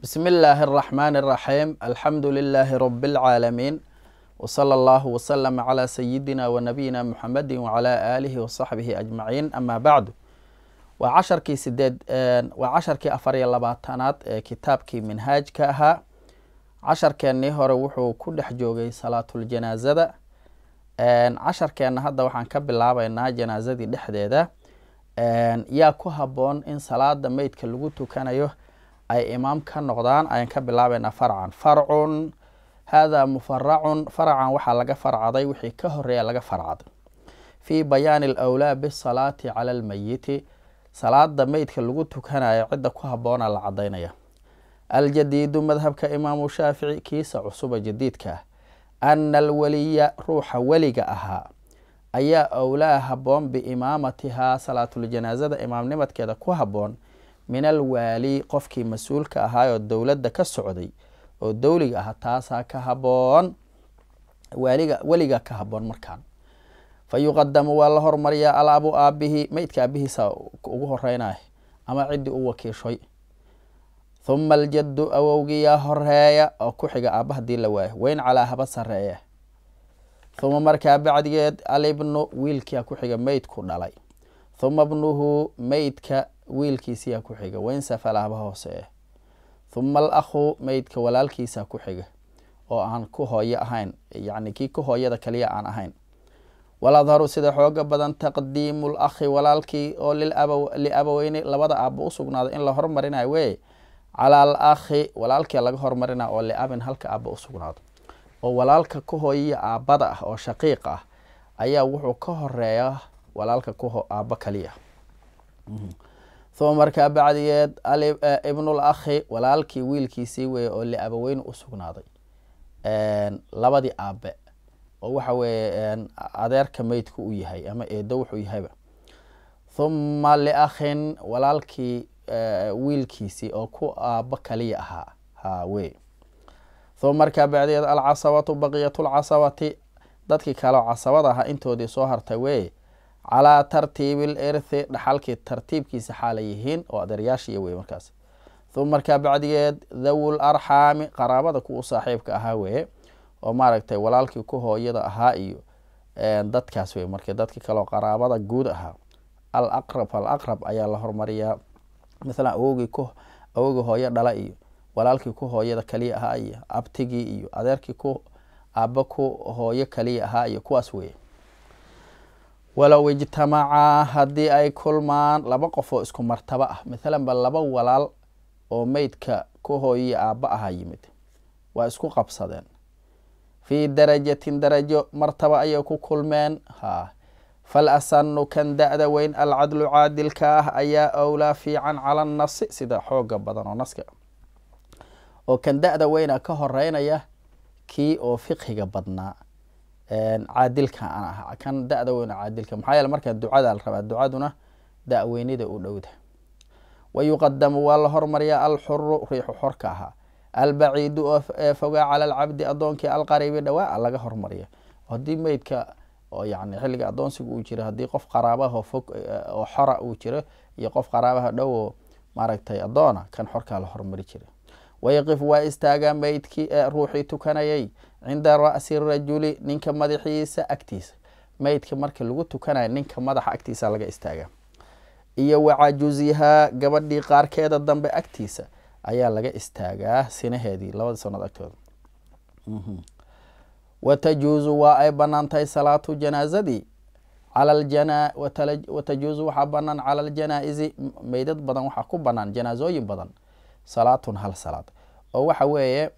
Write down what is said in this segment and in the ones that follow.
بسم الله الرحمن الرحيم، الحمد لله رب العالمين، وصلى الله وسلم على سيدنا ونبينا محمد وعلى آله وصحبه أجمعين، أما بعد. Waa casharkii sideed, waa casharkii 24aad ee kitaabkii minhaajka ahaa. Casharkeennii hore wuxuu ku dhex joogay salaatulJanaasada. Casharkeenna hadda waxaan ka bilaabeynaa janaasadii dhexdeeda. Yaa ku habboon in salaada meydka lagu tukanayo ay imaam ka noqdaan ayaan ka bilaabeynaa. Farcan, farcun haadaa mufaracun, faracan waxaa laga farcaday wixii ka horeeya laga farcaday. Fii bayaani alawlaa bisalaati cala almayiti, salaada meydka lagu tukanayo cidda ku habboona la cadaynaya. Aljadiidu, madhabka Imaamu Shaafici kiisa cusuba jadiidka ah, ana alwaliya, ruuxa weliga ahaa ayaa owlaa habboon biimaamatihaa, salaatuljanaasada imaamnimadkeeda ku habboon, min alwaali, qofkii mas-uulka ahaayoo dowladda ka socday oo dowliga ahaa, taasaa ka habboon waaliga, weliga ka habboon. Markaan fa yuqadamu, waa la hormariyaa, alabu, aabihi, meydka aabihiisa ugu horeynay ama ciddii u wakiishoy. Huma aljaddu, awowgiyaa horeeya oo ku xiga aaba hadii la waayo, weyn calaa, haba sareeya. Huma markaa bacdigeed alibnu, wiilkiyaa ku xiga meydku dhalay. Huma bnuhu, meydka wiilkiisiyaa ku xiga, weyn safala, haba hooseeya. Huma alakhu, meydka walaalkiisaa ku xiga oo aan ku hooyo ahayn, yacni kii ku hooyada kaliya aan ahayn. Waladharu, sida xooga badan, taqdiimu lakhi, walaalkii oo liabaweyni, labada aaba usugnaaday in la hormarinayo wey, cala alakhi, walaalkii laga hormarinaya oo liabin, halka aaba usugnaado. Oo walaalka ku hooyiya aabada ah oo shaqiiq ah ayaa wuxuu ka horeeya walaalka ku aabo kaliya. Uma markaa bacdigeed ibnul akhi, walaalkii wiilkiisii weeye oo liabaweyn usugnaaday labadii aabe, oo waxa weeye adeerka meydku u yahay ama eedo wuxuu yahayba. Huma liakhin, walaalkii wiilkiisii oo ku aabo kaliya ahaa ha wey. Uma markaa bacdigeed alcasabatu, baqiyat lcasabati, dadkii kaleo casabada ahaa intoodii soo hartay wey, calaa tartiibi lirthi, dhaxalkii tartiibkiisa xaala yihiin, oo adeeryaashiiya wey markaas. Uma markaa bacdigeed dhawul arxaami, qaraabada kuwa saaxiibka ahaa weye, oo maaragtay walaalkii ku hooyada ahaa iyo dadkaas wey. Marka dadki kaleo qaraabada guud ahaa, alaqrab alaqrab ayaa la hormariyaa. Mathalan awowgii ku awowgii hooyo dhala iyo walaalkii ku hooyada kaliya ahaa iyo abtigii iyo adeerkii ku aabba ku hooyo kaliya ahaa iyo kuwaas weye. Walow ijtamacaa, haddii ay kulmaan laba qof oo isku martabo ah, mathalan ba laba walaal oo meydka ku hooyiya aabba ahaa yimid, waa isku qabsadeen fii darajatin, darajo martaba ayay ku kulmeen, ha fal asanu, kan da-da weyn, alcadlu, caadilka ah ayaa owlaa fiican cala nasi, sida xooga badan oo naska, oo kan da-da weyna ka horeynaya kii oo fiqhiga badnaa caadilka aan ah, kan da-da weyn caadilka. Maxaa yeele markaa ducada la rabaa, ducaduna da-weynida u dhowda. Wayuqadamu, waa la hormariyaa, alxuru, riixu xorka ahaa, albaciidu, oo ee fogaa, cala alcabdi, addoonkii, alqariibi, dhawaa laga hormariya. Haddii meydka oo yani xilliga addoonsiga uu jiro, haddii qof qaraabaha fog oo xora uu jiro iyo qof qaraabaha dhow oo maaragtay addoona, kan xorkaa la hormari jiray. Wayaqif, waa istaagaa meydkii ruuxii tukanayay, cinda ra'si rajuli, ninka madaxiisa agtiisa. Meydka marka lagu tukanayo ninka madaxa agtiisa laga istaagaa, iyo wacajuzihaa, gabadhii qaarkeeda dambe agtiisa ayaa laga istaagaa, sinaheedii labada sanood agtooda. Watajuuzu, waa ay banaan tahay salaatu janaazadii cala watajuuzu, waxaa banaan cala aljanaa-izi, meydad badan waxaa ku banaan, janaazooyin badan, salaatun, hal salaad, oo waxa weeye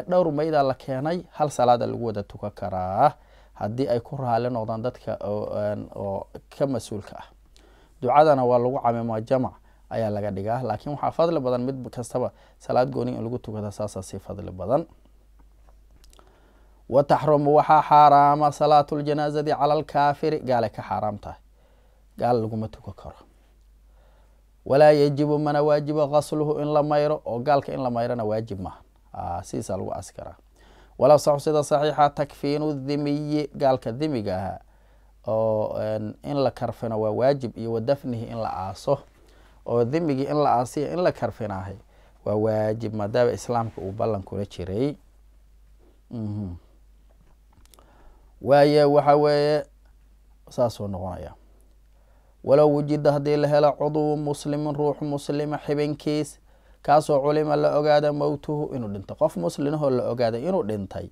dhowr meydaa la keenay, hal salaada lagu wada tukan karaa haddii ay ku raali noqdaan dadka oo ka mas-uulka ah. Ducadana waa lagu camimo, jamac ayaa laga dhigaa, laakiin waxaa fadli badan mid kastaba salaad gooni in lagu tukada, saasaa sii fadli badan. Wa taxrumu, waxaa xaaraama salaatu ljanaazadi cala alkaafiri, gaalay ka xaaraam tahay, gaal laguma tukan karo. Walaa yajibu, mana waajibo, gasluhu, in la mayro, oo gaalka in la mayrona waajib maaha, sidiisaa lagu aasi karaa. Wala saxu, sida saxiixa, takfiinu dhimiyi, gaalka dhimiga ahaa oo in la karfino waa waajib, iyo wadafnihi, in la aaso, oo dhimigii in la aasiya in la karfinaahay Waa waajib maadaama islaamka uu ballan kula jiray. Waaye waxa weeye saasuu noqonaya. Walow wujida, haddii la helo, cudwu muslimin, ruux muslima xibinkiis, kaasoo culima, la ogaada, mowtuhu, inuu dhintay. Qof muslimahoo la ogaaday inuu dhintay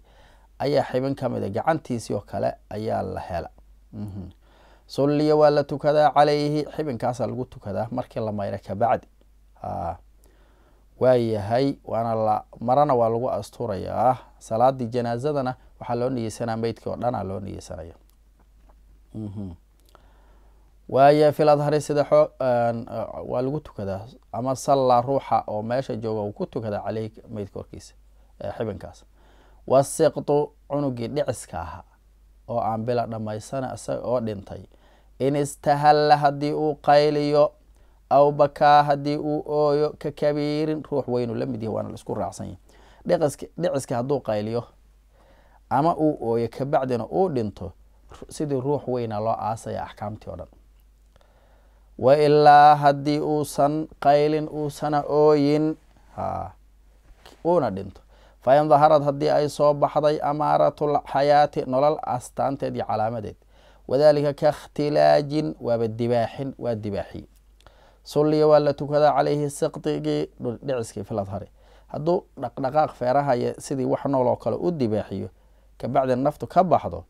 ayaa xibin ka mid a gacantiisii oo kale ayaa la hela. Sulliya, waa la tukadaa, calayhi, xibinkaasaa lagu tukadaa markii la mayro kabacdi. Waa yahay, waana la marana, waa lagu asturayaa. Salaadii janaazadana waxaa loo niyeysanaa meydkii oo dhanaa loo niyeysanaya. Waaya fil adhari, sida xoo waa lagu tukadaa, ama sallaa, ruuxa oo meesha jooga uu ku tukadaa, caleyhi, meydka korkiisa xibinkaas. Wasiqtu, cunugii dhiciska ahaa oo aan bila dhamaysana isaga oo dhintay, in istahalla, haddii uu qayliyo, aw bakaa, haddii uu ooyo, ka kabiirin, ruux weynu la mid yahay. Waana la isku raacsan yahay. Dhiciska hadduu qayliyo ama uu ooyo, kabacdina uu dhinto, sidii ruux weyna loo aasaya, axkaamtii oo dhan. Wa ilaa, haddii uusan qaylin, uusana ooyin, ha uuna dhinto, fain daharad, haddii ay soo baxday, amaaratul xayaati, nolol astaanteed iyo calaamadeed, wadalika kakhtilaajin, waaba dibaaxin, waa dibaaxiye, sulliya, waa la tukadaa, calayhi, siqdigii dhiciskii, fil adhari. Hadduu dhaqdhaqaaq feerahaya sidii wax nool oo kale u dibaaxiyo, kabacdi naftu ka baxdo,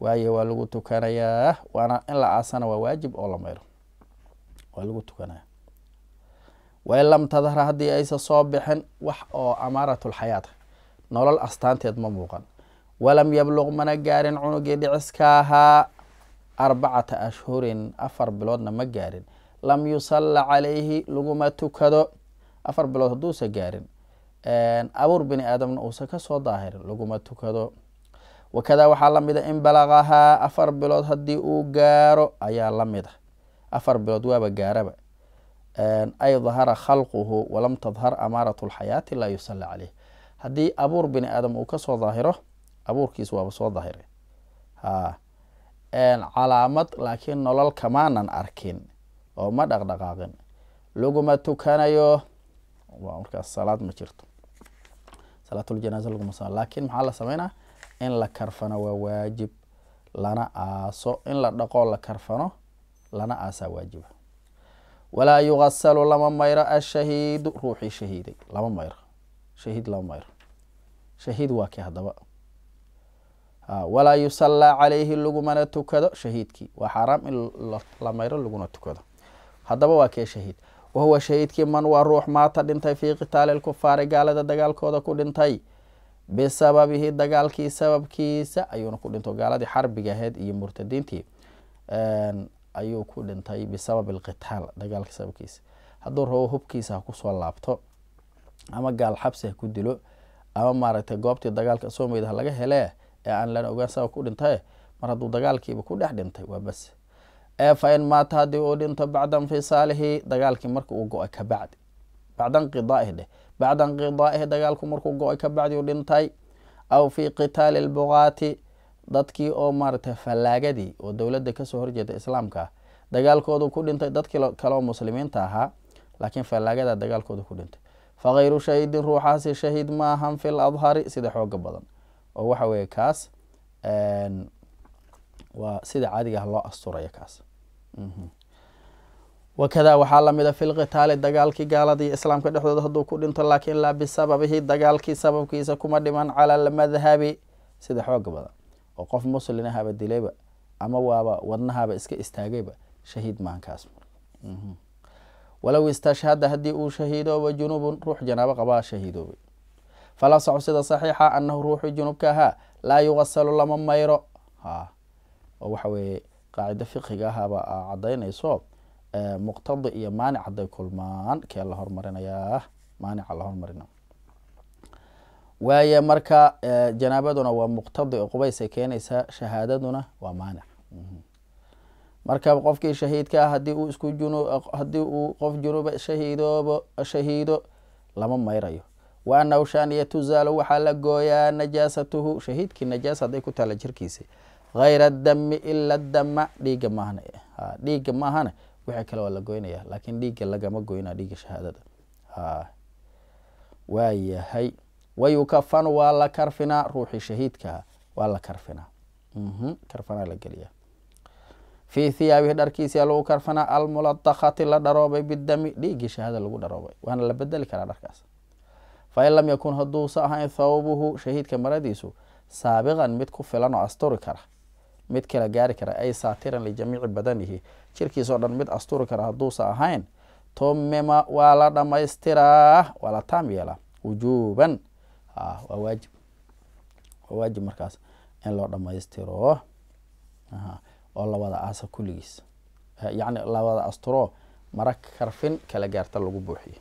waayo waa lagu tukanayaa, waana in la aasana waa waajib oo la mayro, waa lagu tukanaya. Wain lam tadhar, haddii aysa soo bixin wax oo amaaratulxayaat, nolol astaanteed ma muuqan, walam yabluq, mana gaarin cunugii dhiciska ahaa, 4 ashhurin, 4 biloodna ma gaarin, lam yusalla calayhi, laguma tukado. 4 bilood hadduusa gaarin, abuur bini aadamna uusan kasoo daahirin, laguma tukado. Wakadaa, waxaa lamida, in balaqahaa, 4 bilood haddii uu gaaro ayaa lamida. 4 bilood waaba gaaraba, ay dahara khalquhu walam tadhar amaarat lxayaati, laa yusalla caleyh. Haddii abuur bini aadam uu kasoo daahiro, abuurkiis waaba soo daahiray, ha calaamad, laakiin nolol kamaanan arkin oo ma dhaqdhaqaaqin, laguma tukanayo. Markaas salaad ma jirto, salaatuljanaaza laguma sa. Laakiin maxaa la sameynaa? In la karfano waa waajib, lana aaso. In la dhaqo, la karfano, lana aasaa waajiba. Walaa yugasalu, lama mayro, ashahiidu, ruuxii shahiiday lama mayro. Shahiid lama mayro. Shahiid waa kii haddaba? Walaa yusallaa calayhi, lagumana tukado. Shahiidkii waa xaaraam in la mayro laguna tukado. Haddaba waa kee shahiid? Wahuwa, shahiidkii, man, waa ruux, maata, dhintay, fii qitaali lkufaari, gaalada dagaalkooda ku dhintay, bisababihi, dagaalkii sababkiisa ayuuna ku dhinto. Gaaladii xarbiga ahayd iyo murtadiintii ayuu ku dhintay, bisabab alqitaal, dagaalka sababkiisa. Hadduu rabo hubkiisa ha kusoo laabto, ama gaal xabsi ha ku dilo, ama maaragtay goobtii dagaalka soo meyda ha laga hele ee aan lana ogaan sabab ku dhintay, mar hadduu dagaalkiiba ku dhex dhintay, waa bas. Ee fa in maata, haddii uu dhinto, bacda infisaalihi, dagaalkii marka uu go-ay kabacdi, bacda inqidaa'ihi dheh, bacda inqidaa'ihi, dagaalku markuu go-ay kabacdi uu dhintay, aw fii qitaali lbugaati, dadkii oo maaragtay fallaagadii oo dowladda kasoo horjeeda islaamka ah dagaalkoodu ku dhintay, dadkii kale oo muslimiinta ahaa laakiin fallaagada dagaalkooda ku dhintay, fakayru shahiidin, ruuxaasi shahiid maahan, fil adhari, sida xooga badan. Oo waxa weeye kaas waa sida caadiga ah loo asturaya kaas. Wakada, waxaa lamida, fi lqitaali, dagaalkii gaaladii islaamka dhexdooda hadduu ku dhinto, laakiin laa bisababihi, dagaalkii sababkiisa kuma dhiman, cala almadhabi, sida xooga badan. Oo qof muslinahaba dilayba ama waaba wadnahaba iska istaagayba, shahiid maahan kaas. Walow istashhada, haddii uu shahiidoobo, junubun, ruux janaabo qabaa shahiidoobay, falasaxu, sida saxiixa, anahu, ruuxii junubka ahaa, laa yugasalu, lama mayro. Ha oo waxa weeye qaacido fiqiga ahaba cadaynayso, muqtadi iyo maanic hadday kulmaan, kee la hormarinayaa? Maanica la hormarina waaye. Marka janaabaduna waa muqtadi oo qubaysay keenaysaa, shahaadaduna waa maanic. Marka qofkii shahiidka ah, hadii uu isku junu haddii uu qof junuba shahiidoobo, shahiido, lama mayrayo. Wa anahu shaniya, tuzaalu, waxaa la gooyaa, najaasatuhu, shahiidkii najaasa hadday ku taala jirkiisi, hayra dami, ila dama, dhiigga maahane. Dhiigga maahane, wixii kale waa la goynaya, laakiin dhiigga lagama goyna, dhiigga shahaadada. Ha. Waayahay, wayukafanu, waa la karfinaa ruuxii shahiidkaha, waa la karfinaa, karfanaa la geliyaa. Fii thiyaabihi, dharkiisia lagu karfanaa, almuladakati, la dharoobay, bidami, dhiiggii shahaada lagu dharoobay, waana la bedeli karaa dharkaas. Fain lam yakun, haduusa ahayn, thawbuhu, shahiidka maradiisu, saabiqan, mid ku filan oo asturi kara, mid kala gaari kara, ay saatiran lijamiici badanihi, jirkiisa o dhan mid asturi kara hadduusa ahayn, tumima, waa la dhamaystiraa, waa la taam yeelaa, wujuuban, waa waajib, waa waajib markaas in loo dhamaystiro oo lawada aasa kulligiis, yacni lawada asturo, mara karfin kala gaarta lagu buuxiyo.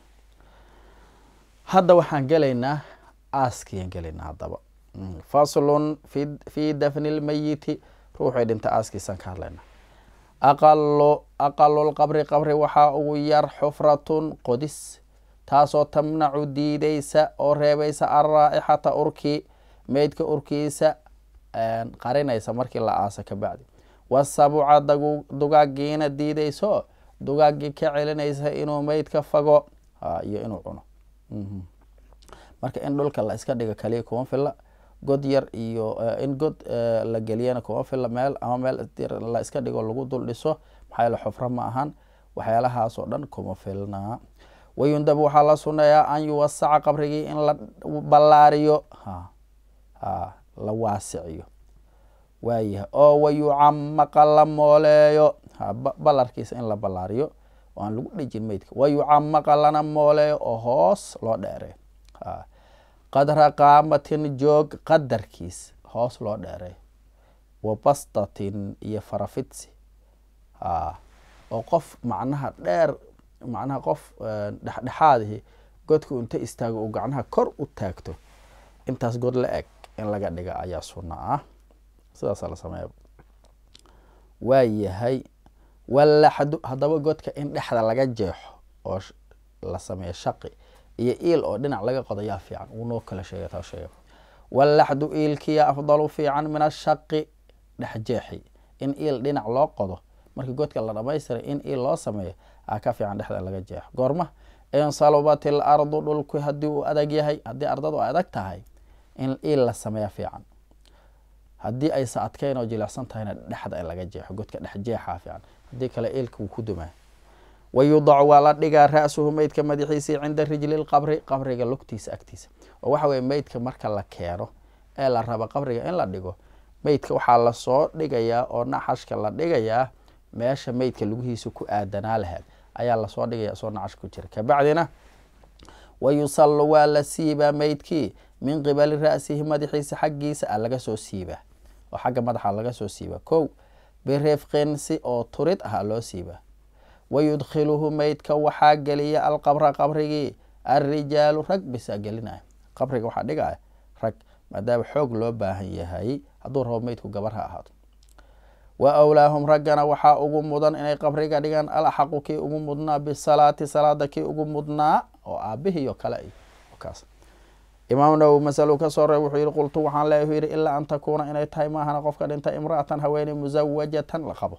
Hadda waxaan gelaynaa aaskiyaan gelaynaa. Haddaba faslun fi dafni lmayiti, ruuxay dhinta aaskiisaan ka hadlaynaa. Aqalu lqabri, qabri waxaa ugu yar, xufratun, qodis, taasoo tamnacu, diideysa oo reebaysa, alraa'ixata, urkii meydka urkiisa qarinaysa markii la aasa kabacdi, wasabuca, dugaagiina diideyso, dugaagii ka celinaysa inuu meydka fago iyo inuu cuno. Marka in dhulka la iska dhigo kaliya kuma filla, god yar iyo in god la geliyana kuma filla, meel ama meel la iska dhigo lagu dul dhiso, maxaa yeele xufro ma ahan, waxyaalahaas oo dhan kuma filnaa. Wayundabu, waxaa la suneeyaa, an yuwasaca, qabrigii in la ballaariyo, ha la waasiciyo, waayahay, oo wayucamaqa, la mooleeyo, ballarkiisa in la ballaariyo oo aan lagu dhejin meydka, wayucamaqa, lana mooleeyo oo hoos loo dheereeyo, qadra qaamatin, joog qadarkiis hoos loo dheereeyo, wa bastatin, iyo farafidsi, oo qof macnaha dheer, macnaha qof dhexdhexaadihi godku inta istaago uu gacnaha kor u taagto, intaas god la eg in laga dhiga ayaa sunno ah, sidaasaa la sameeya. Waa yahay, walaxdu, haddaba godka in dhexda laga jeexo oo la sameeyo shaqi iyo iil oo dhinac laga qodo yaa fiican, wuu noo kala sheegay taa sheega. Walaxdu, iilkiya, afdalu, fiican, min ashaqi, dhexjeexi, in iil dhinac loo qodo markii godka la dhamaystiray, in iil loo sameeyo aa ka fiican dhexda laga jeexo. Goorma? In salubat il ardu, dhulku haddii uu adag yahay, haddii ardadu ay adag tahay in iil la sameeya fiican, haddii aysa adkeyn oo jilicsan tahayna dhexda in laga jeexo, godka dhexjeexaa fiican, haddii kale iilka wuu ku dumaa. Wayudacu, waa la dhigaa, ra-suhu, meydka madaxiisii, cinda rijli lqabri, qabriga lugtiisa agtiisa. Oo waxa weye meydka marka la keeno ee la rabo qabriga in la dhigo, meydka waxaa lasoo dhigayaa oo naxashka la dhigayaa meesha meydka lugihiisa ku aadanaa lahayd ayaa lasoo dhigaya isoo naxash ku jira. Kabacdina wayusallu, waa la siibaa meydkii, min qibali ra'sihi, madaxiisa xaggiisa a laga soo siibaa, oo xagga madaxa laga soo siibaa, kow, birifqin, si oo turid ah loo siibaa. Wayudkhiluhu, meydka waxaa geliya, alqabra, qabrigii, alrijaalu, rag bisaa gelinaya qabriga, waxaa dhigaya rag, maadaama xoog loo baahan yahay, hadduu rabo meydku gabar ha ahaato. Wa awlaahum, raggana waxaa ugu mudan inay qabriga dhigaan, alaxaqu, kii ugu mudnaa, bisalaati, salaada kii ugu mudnaa, oo aabihii oo kale iyo kaas. Imaam Nawowi masaluu ka soo reeb, wuxuu yihi: qultu, waxaan leeyahy, yihi, ilaa an takuuna, inay tahay maahana, qofka dhinta, imra'atan, haweeney, musawajatan, la qabo,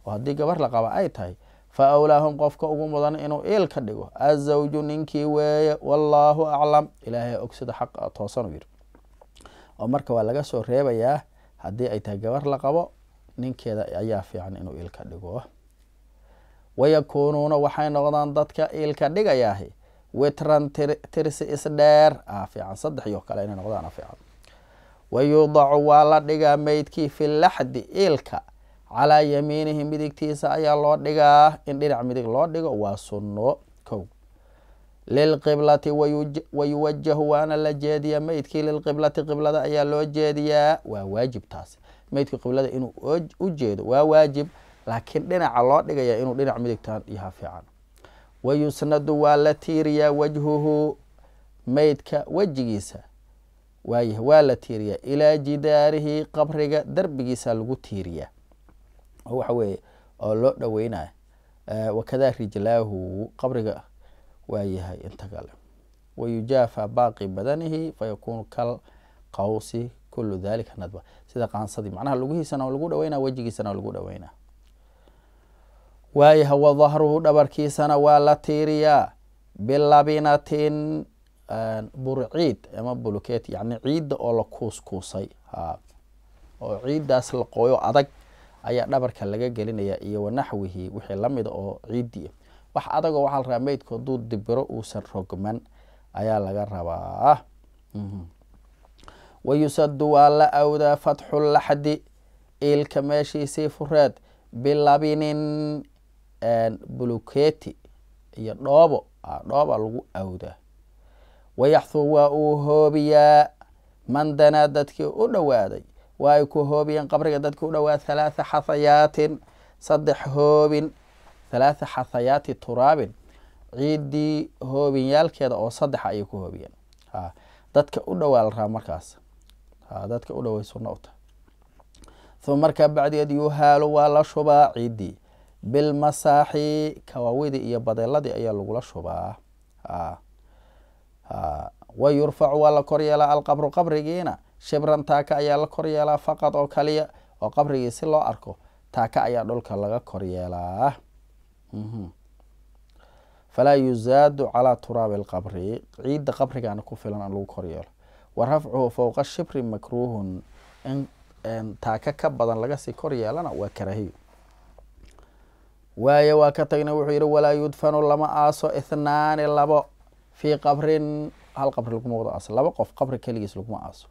oo haddii gabar la qaba ay tahay, fa awlaahum, qofka ugu mudan inuu iil ka dhigo, azawju, ninkii weeye. Wallaahu aclam, Ilaahay og sida xaq toosan, uu yihi. Oo marka waa laga soo reebayaa haddii ay tahay gabar la qabo, ninkeeda ayaa fiican inuu iilka dhigo. Wayakuunuuna, waxay noqdaan dadka iilka dhigayaahi, witran, tirsi isdheer a fiican, saddex iyo kale inay noqdaan a fiican. Wayudacu, waa la dhigaa meydkii, fi laxdi, iilka, calaa yamiinihi, midigtiisa ayaa loo dhigaa, in dhinac midig loo dhigo waa sunno. Kow, lilqiblati wayuwajahu, waana la jeediyaa meydkii, lilqiblati, qiblada ayaa loo jeediyaa, waa waajib taas, meydku qiblada inuu u jeedo waa waajib, laakiin dhinaca loo dhigaya inuu dhinac midigta yaha fiican. Wayusnadu, waa la tiiriyaa, wajhuhu, meydka wejigiisa waayah waa la tiiriyaa, ilaa jidaarihi, qabriga derbigiisa lagu tiiriyaa, oo waxa weeye oo loo dhaweynaya, wakadaa rijlaahu, qabriga waa yahay inta kale. Wayujaafa baaqi badanihi fayakuunu kal qawsi, kulu dalika nadba, sida qaansadii, macnaha lugihiisana lagu dhaweynaa, wejigiisana lagu dhaweynaa. Waayaha, wadahruhu, dhabarkiisana waa la tiiriyaa, bilabinatin, Burciid ama buluketi, yani ciidda oo la kuuskuusay, oo ciiddaas la qooyo adag ayaa dhabarka laga gelinaya, iyo wanaxwihi wixii lamida oo ciiddii, wax adagoo waxaa la rabaa meydku hadduu dibiro uusan rogman ayaa laga rabaa. Wayusadu waa la awdaa fatxu laxdi, iilka meeshiisii fureed, bilabinin buluketi iyo dhoobo, dhooba lagu awdaa. Wayaxhu waa uu hoobiyaa man danaa, dadkii u dhowaaday waa ay ku hoobiyeen qabriga, dadkii u dhawaad 3 xathayaatin, 3 hoobin, 3 xathayaati turaabin, ciiddii hoobinyaalkeeda oo 3 ayay ku hoobiyeen dadka u dhowaa la rabaa markaas, dadka u dhoway sunno u tahay. Uma markaa bacdigeed yuhaalu waa la shubaa ciiddii bilmasaaxi, kawaawidii iyo badeeladii ayaa lagula shubaa. Wa yurfacu waa la kor yeelaa alqabru, qabrigiina shibran taaka ayaa la kor yeelaa faqad oo kaliya, oo qabrigii si loo arko taaka ayaa dhulka laga kor yeelaa. Falaa yuzaadu calaa turaabi alqabri, ciidda qabrigaana ku filan in lagu kor yeelo. Wa rafcuhu fowqa shibri makruuhun, in taaka ka badan laga sii kor yeelana waa karaahiyo. Waaye waa ka tagnay, wuxuu yihi walaa yudfanu lama aaso ithnaani labo fii qabrin, hal qabri laguma wada aaso, laba qof qabri keligiis laguma aaso,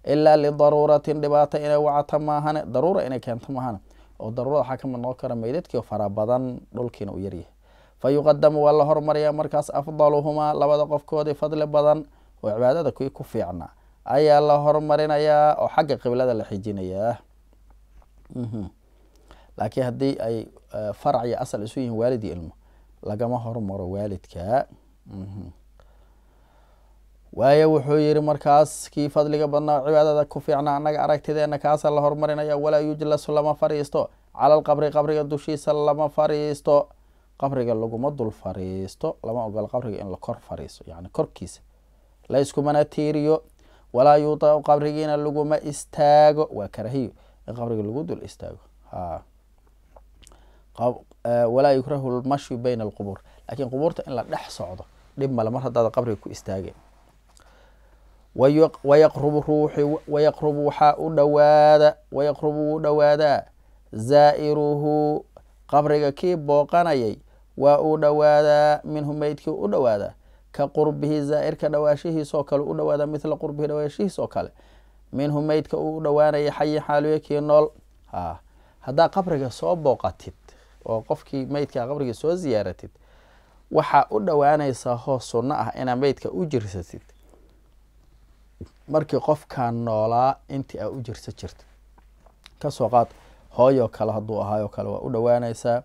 ilaa lidaruuratin dhibaato inay wacata maahane, daruura inay keento maahane. Oo daruurada waxaa kamid noqon kara meydadkii fara badan, dhulkiina uu yaryahay. Fa yuqadamu waa la hormariyaa markaas afdaluhumaa, labada qofkoodii fadli badan oo cibaadada kuwii ku fiicnaa ayaa la hormarinayaa oo xagga qiblada la xijinayaa. Laakiin haddii ay farac iyo asal isu yihiin, waalid iyo ilmo, lagama hormaro waalidka. Waayo wuxuu yihi markaas kii fadliga badnaa cibaadada ku fiicnaa annaga aragtideena kaasa la hormarinaya. Walaa yujlasu lama fariisto cala alqabri, qabriga dushiisa lama fariisto, qabriga laguma dul fariisto, lama ogola qabriga in la kor fariisto, yani korkiisa la iskumana tiiriyo. Walaa yuutau qabrigiina laguma istaago, waa karahiyo in qabriga lagu dul istaago. Walaa yukrahu lmashyu bayna alqubuur, laakiin qubuurta in la dhex socdo dhib male mar haddaada qabriga ku istaageen. Wayaqrubu ruuxi, wayaqrubu waxaa u dhawaada, wayaqrubu wuu dhawaadaa zaa'iruhu, qabriga kii booqanayay waa uu dhawaadaa, minhu meydkii u dhawaadaa, ka qurbihi zaa'irka dhawaashihiisoo kale u dhawaadaa, mithla qurbihi dhawaashihiis oo kale minhu meydka uu u dhawaanayay xayin xaaliyo kii nool. Haddaa qabriga soo booqatid oo qofkii meydka qabriga soo ziyaaratid, waxaa u dhowaanaysaa hoos sunno ah inaa meydka u jirsatid markii qofkaan noolaa intii aa u jirsa jirtid. Kasoo qaad hooyoo kale hadduu ahaayoo kale waa u dhowaanaysaa,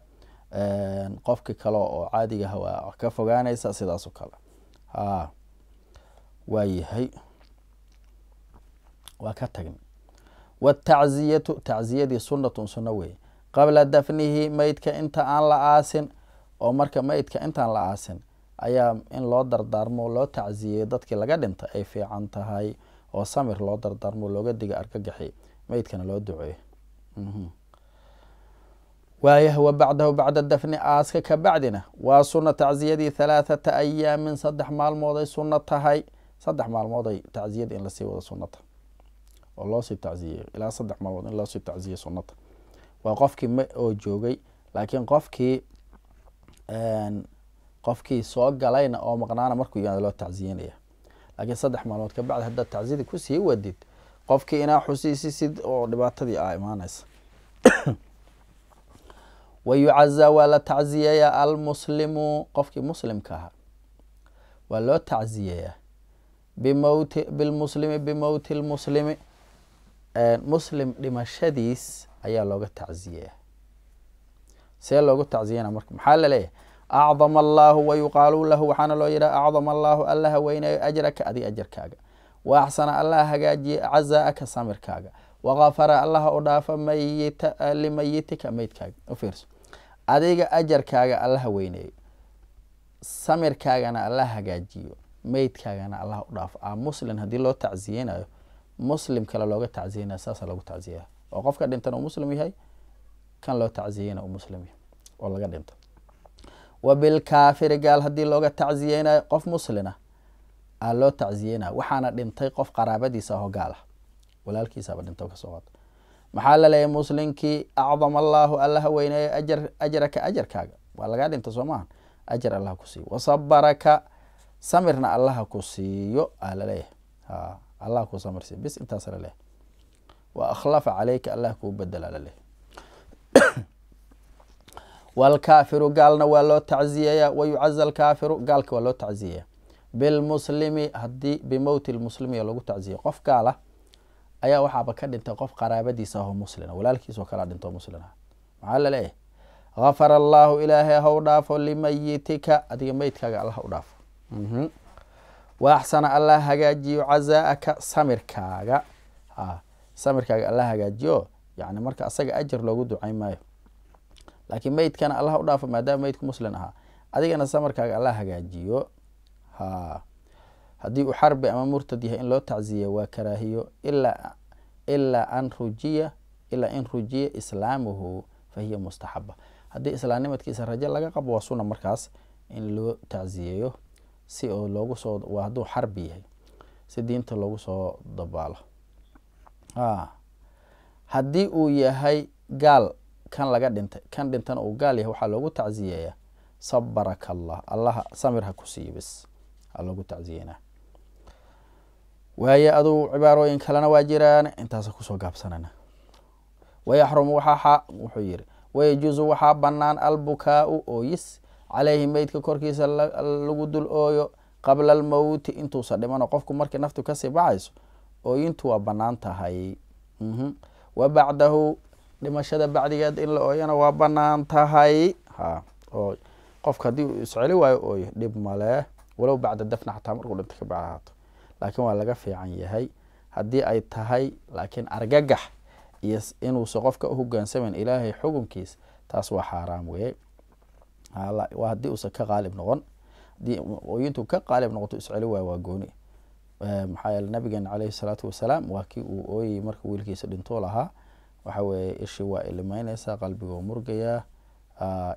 qofkii kale oo caadigaha waa ka fogaanaysaa, sidaas oo kale. Waa yahay, waa ka tagnay. Watacziyatu tacziyadii sunnatun sunno weeye qabla dafnihi, meydka inta aan la aasin, oo marka meydka intaan la aasin ayaa in loo dardaarmo loo tacziyeyo dadkii laga dhintay ay fiican tahay, oo samir loo dardaarmo, looga diga argagaxi, meydkana loo duceeyo. Waayah, wa bacdahu bacda dafni, aaska ka bacdina waa sunna tacziyadii 3 ayaamin, 3 maalmooday sunno tahay, 3 maalmooday tacziyadii in lasii wado sunnata oo loosii tacziyeyo, ilaa 3 maalmood in loosii tacziyeyo sunnata waa qofkii oo joogay. Laakiin qofkii soo galayna oo maqnaana markuu yimaado loo tacziyenaya. Laakiin 3 maalmood ka bacdi haddaad tacziyadii kusii wadid, qofkii inaa xusiisisid oo dhibaatadii aa imaanaysa. Wa yucazaa waa la tacziyeeyaa almuslimu, qofkii muslimka ahaa waa loo tacziyeeyaa, bimowti bilmuslimi, bimowti lmuslimi, muslim dhimashadiis ayaa looga tacziyeeyaa. See loogu tacziyana marka? Maxaa laleeyahay? Acdama allahu, wayuqaalu lahu waxaana loo yidhaha acdama allahu, allaha weynayo ajraka, adiga ajarkaaga, wa axsana allaha hagaajiye cazaaka, samirkaaga, wakafara allaha u dhaafa mayita limayitika, meydkaaga. U fiirso, adiga ajarkaaga allaha weyneeyo, samirkaagana allaha hagaajiyo, meydkaagana allaha u dhaafo. Muslim haddii loo tacziyeynayo, muslim kale looga tacziyeynayo, saasa lagu tacziyeya, oo qofka dhintan uu muslim yahay, kan loo tacziyeyna uu muslim yahay oo laga dhinto. Wa bilkaafiri, gaal haddii looga tacziyeynayo qof muslina Aa loo tacziyeyna, waxaana dhintay qof qaraabadiisa ahoo gaal ah, walaalkiisaaba dhinta kasoo qaad. Maxaa laleeyahay muslinkii? Acdama allaahu, allaha weyneeyo, ajar ajraka, ajarkaaga waa lagaa dhinta, soo maaha? Ajar allaha ku siiyo, wasabaraka, samirna allaha ku siiyo aa laleeyahay. Ha, allah ku samir siiyo, bis intaas laleeyahay. Wa akhlafa caleyka, allah kuu bedela laleeyahay. Waalkaafiru, gaalna waa loo tacziyeeyaa. Wayucaza alkaafiru, gaalka waa loo tacziyeeya, bilmuslimi, hadii bimowti lmuslimi lagu tacziyeya. Qof gaala ayaa waxaaba ka dhintay qof qaraabadiisa ahoo muslina, walaalkiisoo kalaa dhinto muslin ah. Maxaa laleeyahay? Gafara allaahu, ilaahay ha u dhaafo, limayitika, adiga meydkaaga allah u dhaafo. Wa axsana, allah hagaajiyo, cazaa'aka, samirkaaga. Samirkaaga allah hagaajiyo. Yani marka asaga ajar loogu ducayn maayo, laakiin meydkana allah u dhaafo maadaama meydku muslin ahaa, adigana samirkaaga allah hagaajiyo. Ha, haddii uu xarbi ama murtad yahay, in loo tacziya waa karaahiyo, ilaa an rujiya, ilaa in rujiya islaamuhu fa hiya mustaxaba. Haddii islaamnimadkiisa rajo laga qabo, waa suna markaas in loo tacziyeeyo, si oo loogu soo, waa hadduu xarbi yahay, si diinta loogu soo dabaalo. Haddii uu yahay gaal kan laga dhintay, kan dhintana uu gaal yahay, waxaa loogu tacziyeeyaa sabaraka allah, allaha samir ha ku siiyo, bis aa loogu tacziyeynaa. Waaye aduu cibaarooyin kalena waa jiraan, intaasa kusoo gaabsanana. Wayaxrumu, waxaa wuxuu yihi, wayajuusu, waxaa banaan, albukaau, ooyis, caleyhi, meydka korkiisa lagu dul ooyo, qabla almowti, intuusa dhimano. Qofku markii naftu kasii baxayso, ooyintu waa banaan tahay. Wa bacdahu, dhimashada bacdigeed in la ooyana waa banaan tahay. Ha, oo qofka haddii uu isceli waayo ooyo, dhib male, walow bacda dafna, xataa markuu dhinto ka bacda ahaato, laakiin waa laga fiican yahay haddii ay tahay laakiin argagax iyo inuusa qofka uhogaansameyn ilaahay xukunkiis, taas waa xaaraam weye. Waa haddii uusan ka qaalib noqon. Haddii ooyintu ka qaalib noqoto, isceli waayo, waa gooni. Maxaa yeele nabigeena caleyhi salaatu wasalaam waa kii uu ooyey marka wiilkiisa dhintuu lahaa, waxa weeye ishi waa ilimeyneysaa, qalbiga waa murgayaa,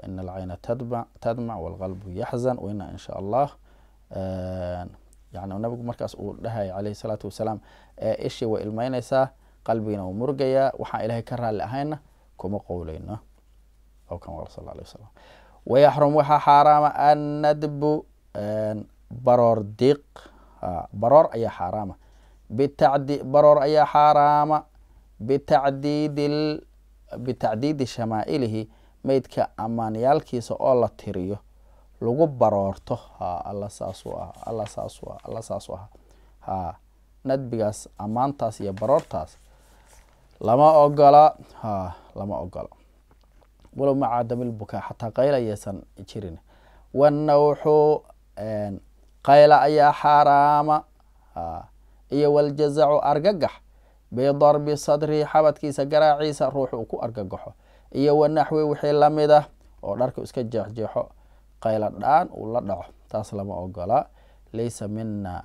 ina alcayna tadmac tadmac walqalbu yaxzan waina in sha allah. Yani nabigu markaas uu dhahaya caleyhi salaatu wasalaam, ishii waa ilmeyneysaa, qalbigina wuu murgayaa, waxaan ilaahay ka raalli ahayna kuma qowleyno, aw kama qala sal alay wasalam. Wayaxrum, waxaa xaaraama, annadbu, baroor diiq, baroor ayaa xaaraama, bitacdi, baroor ayaa xaaraama, bitacdiidi, bitacdiidi shamaa'ilihi, meydka ammaanyaalkiisa oo la tiriyo lagu baroorto. Ha, alla saasuu ahaa, alla saasuu aha, alla saasuu ahaa. Ha, nadbigaas, ammaantaas iyo baroortaas lama ogola. Ha, lama ogola, walow maca damilbukaa, xataa qayla ayaysan jirin. Wanawxu, qayla ayaa xaaraama, iyo waljazacu, argagax, bidarbi sadrihi, xabadkiisa garaaciisa ruuxu uu ku argagaxo, iyo wanaxwi, wixii lamid ah, oo dharka iska jeexjeexo, qayla dhaan uu la dhaco, taas lama ogola. Laysa mina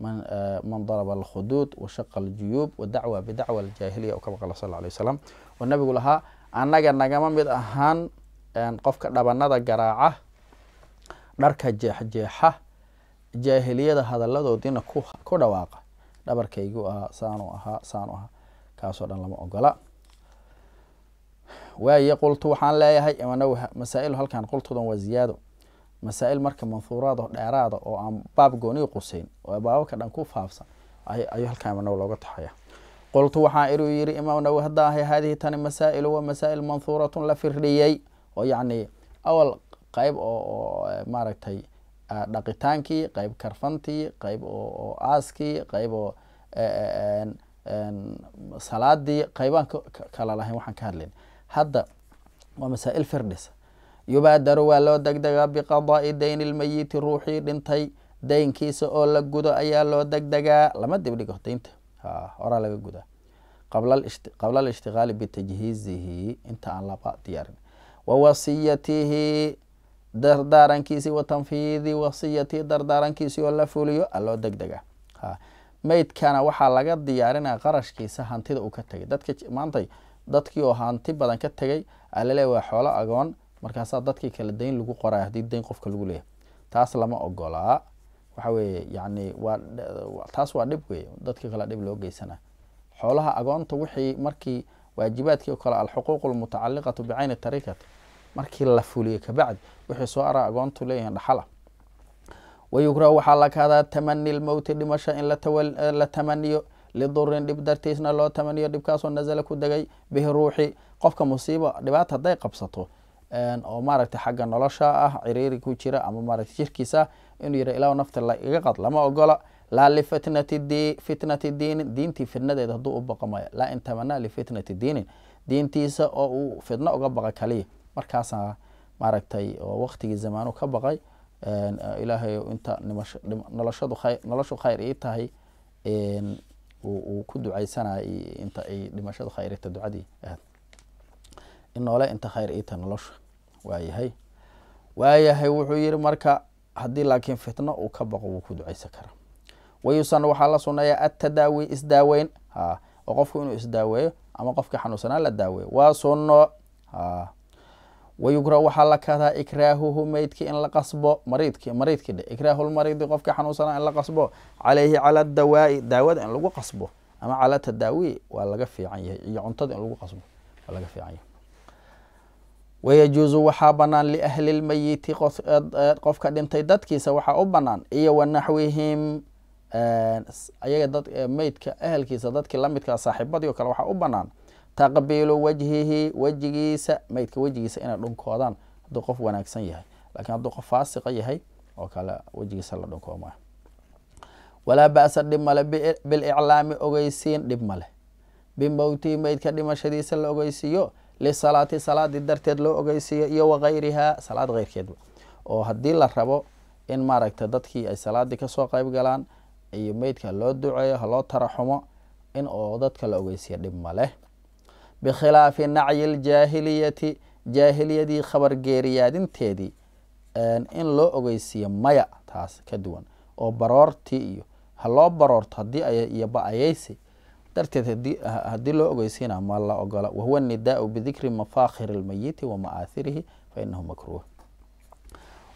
man daraba alkhuduud washaqa aljuyuub wadacwa bidacwa aljaahiliya, o kama qala sal alay wasalam, oo nabigu lahaa annaga nagama mid ahaan qofka dhabanada garaaca, dharka jeexjeexa, jaahiliyada hadaladoodiina ku dhawaaqa, dhabarkaygu ahaa saanu ahaa saanu ahaa, kaasoo dhan lama ogola. Waaye qultu, waxaan leeyahay imanawi masaa-il halkan, qultudan waa ziyaado, masaa-il marka manhuuraad oo dheeraada oo aan baab gooni quseyn oo baababka dhan ku faafsan ayuu halkan imaam Nawowi looga taxaya. Qultu, waxaan inuu yihi imaam Nawowi hadda ahay, haadihi tani masaa'ilu waa masaa'il manhuuratun, la firdhiyey, oo yacni awal qayb oo maaragtay dhaqitaankii, qayb karfantii, qayb oo aaskii, qayb oo salaadii, qaybaan kala lahayn waxaan ka hadlayn hadda waa masaa'il firdhisa. Yubaadaru, waa loo degdegaa, biqadaa'i dayni lmayiti, ruuxii dhintay daynkiisa oo la gudo ayaa loo degdegaa, lama dibdhigo daynta, horaa laga gudaa, qabla alishtigaali bitajhiizihi, inta aan laba diyaarin, wa wasiyatihi, dardaarankiisii, wa tanfiidi wasiyatihi, dardaarankiisii oo la fuliyo aa loo degdegaa. Meydkana waxaa laga diyaarinaya qarashkiisa hantida uu ka tegay. Dadka maantay dadkii oo hanti badan ka tegay alale waa xoolo agoon, markaasaa dadkii kale dayn lagu qoraya. Haddii dayn qofka lagu leeyahay, taas lama ogolaa. Waxa weeye yani waa taas, waa dhib wey, dadka kale dhib loo geysana. Xoolaha agoonta wixii markii waajibaadkii o kale, alxuquuq almutacaliqatu bicayni tarikati, markii la fuliyo kabacdi wixii soo ara agoontu leeyihiin dhaxala. Wayukrahu waxaa la kahdaa tamani lmowti, dhimasho in la tamaniyo, lidurin dhib dartiisna loo tamaniyo, dhibkaasoo nazala ku degay bihi ruuxi qofka. Musiibo dhibaata hadday qabsato oo maaragtay xagga nolosha ah, ciriiri ku jira ama maaragtay jirkiisa, inuu yira "Ilaah, nafta la iga qad", lama ogola. Laa lifitnati di fitnati diinin, diintii fitnadeeda hadduu u baqo maya. Laa in tamanaa lifitnati diinin, diintiisa oo uu fitno uga baqa kaliya, markaasaa maaragtay oo waqtigii zamaanu ka baqay, "Ilaahay, inta nimasho noloshadu khayr, noloshu khayr ii tahay", uu ku ducaysanayo, inta ay dhimashadu khayr ita, ducadii ahayd in noole inta khayr ii tahay nolosha. Waayahay, waayahay, wuxuu yihi marka haddii laakiin fitno uu ka baqo, wuu ku ducaysan karaa. Wayusan waxaa la suneeyaa atadaawi, isdaaweyn, ha, oo qofku inuu isdaaweeyo ama qofka xanuunsanaa la daaweeyo waa sunno, ha. Wayukrahu waxaa la kahdaa ikraahuhu, meydki in la qasbo, mariidki, mariidki dhe, ikraahulmariidi, qofka xanuunsanaa in la qasbo, caleyhi cala dawaai, daawada in lagu qasbo ama cala tadaawi waa laga fiican yahay, iyo cuntada in lagu qasbo waa laga fiican yahay. Wayajuusu waxaa banaan liahli lmeyiti, qofka dhintay dadkiisa waxaa u banaan, iyo wanaxwihim, ayaga dad meydka ehelkiisa dadkii lamidkaa, saaxiibadii o kale, waxaa u banaan taqbiilu wajhihi, wejigiisa, meydka wejigiisa inay dhunkoodaan hadduu qof wanaagsan yahay. Lakin hadduu qof faasiqa yahay oo kale, wejigiisa la dhunkoomayo. Walaa ba'sa, dhib male, biliclaami, ogeysiin dhib male, bimowtihi, meydka dhimashadiisa la ogeysiiyo, lisalaati, salaadii darteed loo ogeysiiyo, iyo wakayriha, salaad keyrkeedba, oo haddii la rabo in maaragtay dadkii ay salaadii kasoo qeyb galaan iyo meydka loo duceeyo, haloo taraxumo, in oo dadka la ogeysiiya dhib maleh. Bikhilaafi nacyi ljaahiliyati, jaahiliyadii khabar geeriyaadinteedii in loo ogeysiiyo maya, taas ka duwan, oo baroortii iyo ha loo baroorto hadii iyo ba-ayeysi darteed haddii loo ogeysiina ma la ogola. Wahuwa nidaau bidikri mafaakhir lmayiti wa ma'aathirihi, fa inahu makruuh.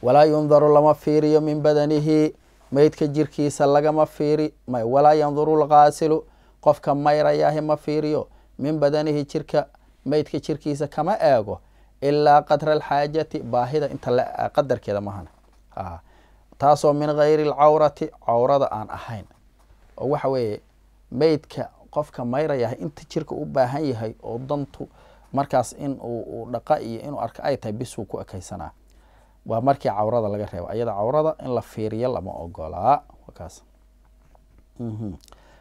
Walaa yundaru, lama fiiriyo, min badanihi, meydka jirkiisa lagama fiiri. Walaa yanduru lgaasilu, qofka mayrayaahi ma fiiriyo, min badanihi, jirka meydka jirkiisa kama eego, ilaa qadra alxaajati, baahida inta qadarkeeda mahana, taasoo min gayri alcawrati, cawrada aan ahayn. Oo waxa weeye meydka qofka mayrayahay inta jirka u baahan yahay oo dantu markaas in uu dhaqa iyo inuu arka ay tahay bisuu ku ekeysanaa, waa markii cawrada laga reebo. Ayada cawrada in la fiiriyo lama ogolaa kaas.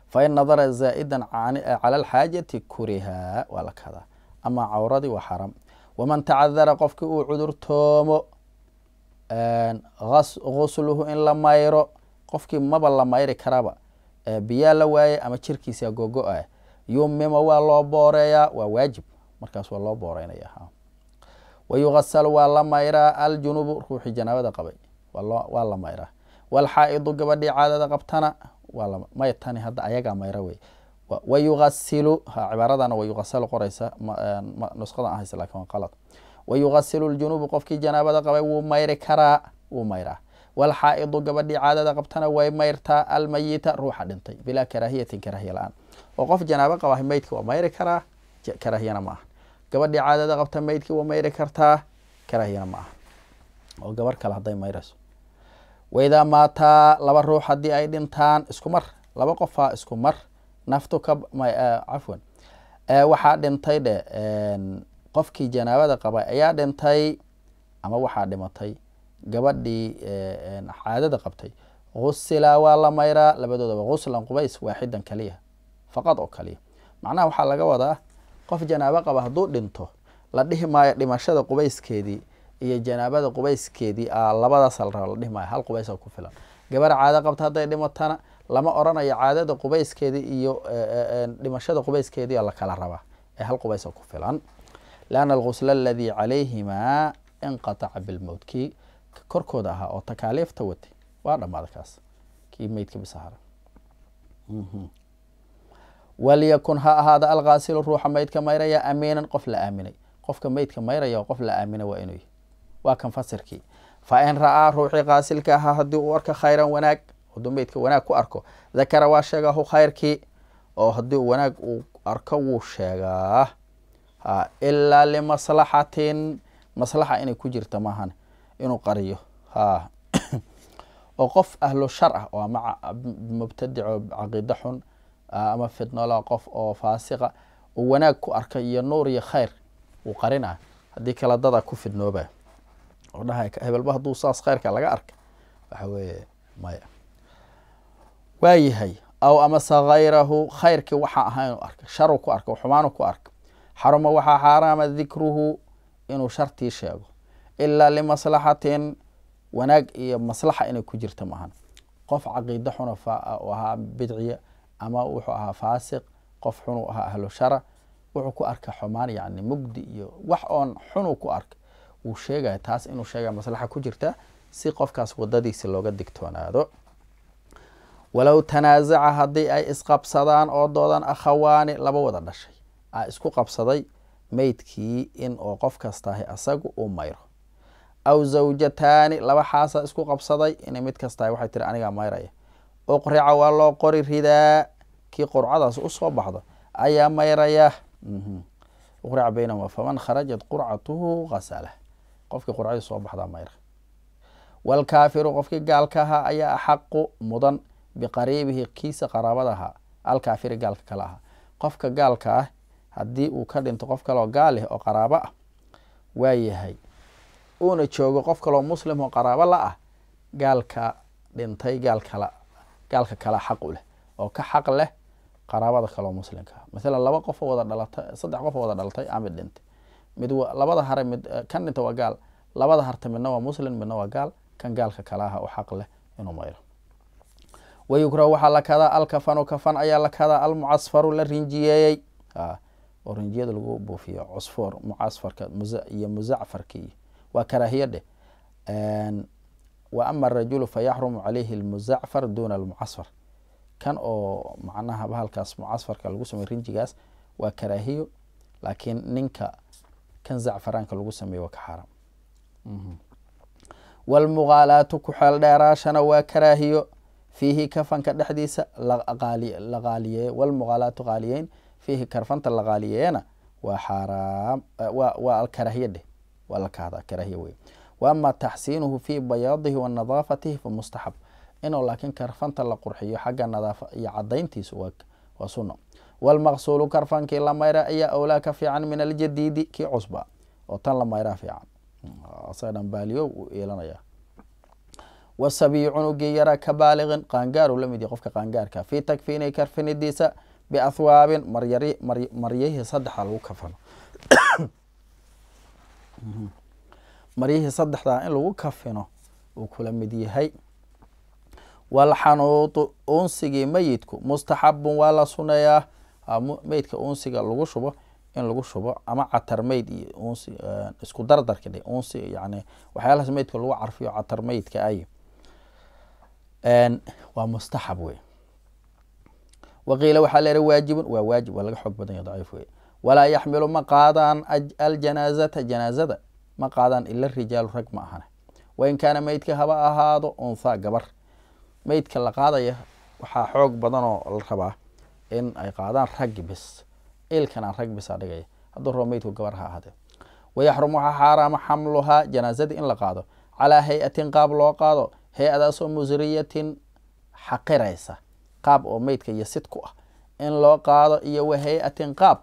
Fain nadara zaa'idan cala alxaajati kuriha, waa la kadaa, ama cawradii waa xaram. Waman tacadara, qofkii uu cudurtoomo, gusluhu, in la mayro, qofkii maba la mayri karaba, biyaa la waaye ama jirkiisa gogo-ah, yumima, waa loo booreeyaa, waa waajib markaas, waa loo booreynaya. Wayugasalu, waa la mayraa, aljunubu, ruuxii janaabada qabay waa la mayraa, walxaa'idu, gabadhii caadada qabtana waa may. Tani hadda ayagaa mayra wey. Wayugasilu, cibaaradana wayugasalu qoraysa nusqada aan haysa, lakin waa qalad. Wayugasilu ljunubu, qofkii janaabada qabay wuu mayri karaa, wuu mayraa, walxaa'idu, gabadhii caadada qabtana way mayrtaa, almayita, ruuxa dhintay, bilaa karaahiyatin, karaahiya la-aan. Oo qof janaabo qaba meydka waa mayri karaa, karaahiyana ma aha. Gabadhii caadada qabta meydkii waa mayri kartaa, karaahiyana ma aha, oo gabar kale hadday mayrayso. Waidaa maataa, laba ruux haddii ay dhintaan isku mar, laba qofaa isku mar naftu ka, cafwan, waxaa dhintay dhe qofkii janaabada qabay ayaa dhintay ama waxaa dhimatay gabadhii caadada qabtay, gusilaa, waa la mayraa labadoodaba, guslan, qubays, waaxidan, kaliya, faqad, oo kaliya. Macnaha waxaa laga wadaa qof janaabo qaba hadduu dhinto, la dhihi maayo dhimashada qubayskeedii iyo janaabada qubayskeedii labadaas la raba, la dhihi maayo, hal qubaysa ku filan. Gabar caado qabta hadday dhimatana, lama oranayo caadada qubayskeedii iyo dhimashada qubayskeedii la kala rabaa, ee hal qubaysa ku filan, lianna algusla aladii calayhimaa inqataca bilmowt, kii korkooda ahaa oo takaaliifta watay waa dhamaada, kaas kii meydka bisahara. Walyakun, ha ahaada, alkaasilu, ruuxa meydka mayraya, amiinan, qof la aaminay. Qofka meydka mayraya qof la aaminay waa inuu yahy. Waa kan fasirkii. Fa in ra'aa ruuxii qaasilka ahaa haddii uu arko khayran wanaag, hadduu meydka wanaag ku arko, dakara waa sheegahu khayrkii, oo haddii wanaag uu arko wuu sheegaa, ilaa limaslaxatin, maslaxa inay ku jirta maahan inuu qariyo. Ha oo qof ahlu shar ah oo ama mubtadico caqiide xun ama fitnola, qof oo faasiqa uu wanaag ku arkay iyo nuur iyo khayr, wuu qarinaa. Haddii kale dada ku fidnooba oo dhahay hebelba hadduu saas khayrka laga arka, waxa weeye maya waayahay. Aw amase hayrahu, khayrkii waxaa ahaa inuu arka, sharu ku arka, xumaanu ku arka, xaruma waxaa xaaraama dikruhu inuu shartii sheego, ilaa limaslaxatin, wanaag iyo maslaxa inay ku jirta maahan. Qof caqiide xuna u ahaa, bidciya ama wuxuu ahaa faasiq, qof xunuu ahaa, ahlu shara, wuxuu ku arka xumaan, yacni mugdi iyo wax oon xunuu ku arka, wuu sheegaya. Taas inuu sheegaya maslaxa ku jirta, si qofkaas wadadiisa looga digtoonaado. Walow tanaasaca haddii ay isqabsadaan oo doodaan akhawaani, laba wada dhashay a isku qabsaday meydkii in oo qof kastaahi asagu uu mayro, aw zawjataani, laba xaasa isku qabsaday inay mid kastahay waxay tiri anigaa mayraya, uqrica waa loo qori ridaa, kii qurcadaas usoo baxdo ayaa mayraya. Uqrica baynahuma faman kharajat qurcatuhu hasala, qofkii qurcadii soo baxdaa mayra. Waalkaafiru, qofkii gaalka ahaa ayaa axaqu mudan biqariibihi, kiisa qaraabada ahaa, alkaafiri gaalka kale ahaa. Qofka gaalka ah haddii uu ka dhinto qof kaleoo gaalih oo qaraabo ah waa yahay, uuna joogo qof kaloo muslim oo qaraabo la ah, gaalka dhintay gaalkala gaalka kala xaq u leh oo ka xaq leh qaraabada kaleo muslimka ah. Mathalan laba qof oo wada dhalatay, saddex qof oo wada dhalatay a mid dhintay, mid labada hare mid kan dhinta waa gaal, labada harta midna waa muslim midna waa gaal, kan gaalka kala aha u xaq leh inuu mayro. Wayukrahu waxaa la kadaa alkafanu, kafan ayaa la kadaa, almucasfaru la rinjiyeeyey oo rinjiyada lagu buufiyo, cusfoor mucasfarka iyo muzacfarka iyo waa karaahiye dheh. Wa ama arajulu fayaxrumu calayhi almuzacfar duna almucasfar, kan oo macnaha bahalkaas mucasfarka lagu sameyo rinjigaas waa karaahiyo, laakiin ninka kan zacfaraanka lagu sameeyo waa ka xaaraam. Waalmuqaalaatu ku xeel dheeraashana waa karaahiyo fiihi kafanka dhexdiisa la qaaliyeeyo. Walmuqaalaatu qaaliyeyn fiihi karfanta la qaaliyeeyana waa xaaraam, waa karaahiye dheh, waa la kahdaa, karaahiye wey. Wa ama taxsiinuhu fii bayaadihi wa nadaafatihi fa mustaxab, inuu laakiin karfanta la qurxiyo xagga nadaafa iyo cadayntiisu waa sunno. Waalmaqsuulu karfankii la mayra ayaa awlaa ka fiican min aljadiidi kii cusba, oo tan la mayraa fiican, asaga dhan baaliyo uu yeelanaya. Wasabiyu cunugii yaraa ka baaliqin qaangaaru la mid yahy qofka qaangaarka fii takfiini karfinidiisa biahwaabin maryari maryihii saddexda lagu kafano, maryihii saddexdaa in lagu kafino uu kula mid yahay. Walxanuutu unsigii meyidku mustaxabun waa la suneeyaa, meydka unsiga lagu shubo in lagu shubo ama catar meyd iyo unsi isku dardarka dhe, unsi yani waxyaalahaas meydka lagu carfiyo, catar meydka ay waa mustaxab wey. Waqiila waxaa leehi waajibun, waa waajib, waa laga xoog badan yahy, daciif wey. Walaa yaxmilu ma qaadaan aljanaazata, janaazada ma qaadaan ila rijaalu rag ma ahane, wain kaana meydka haba ahaado unthaa gabar. Meydka la qaadaya waxaa xoog badanoo la rabaa in ay qaadaan raggi bis, ilkan aan rag bisaa dhigaya, hadduu rabo meydku gabar ha ahaadee. Wayaxrumu waxaa xaaraama xamluhaa janaazadii in la qaado calaa hay-atin qaab loo qaado, hay-adaasoo musriyatin xaqiraysa, qaab oo meydka iyo sid ku ah in loo qaado, iyo wa hay-atin qaab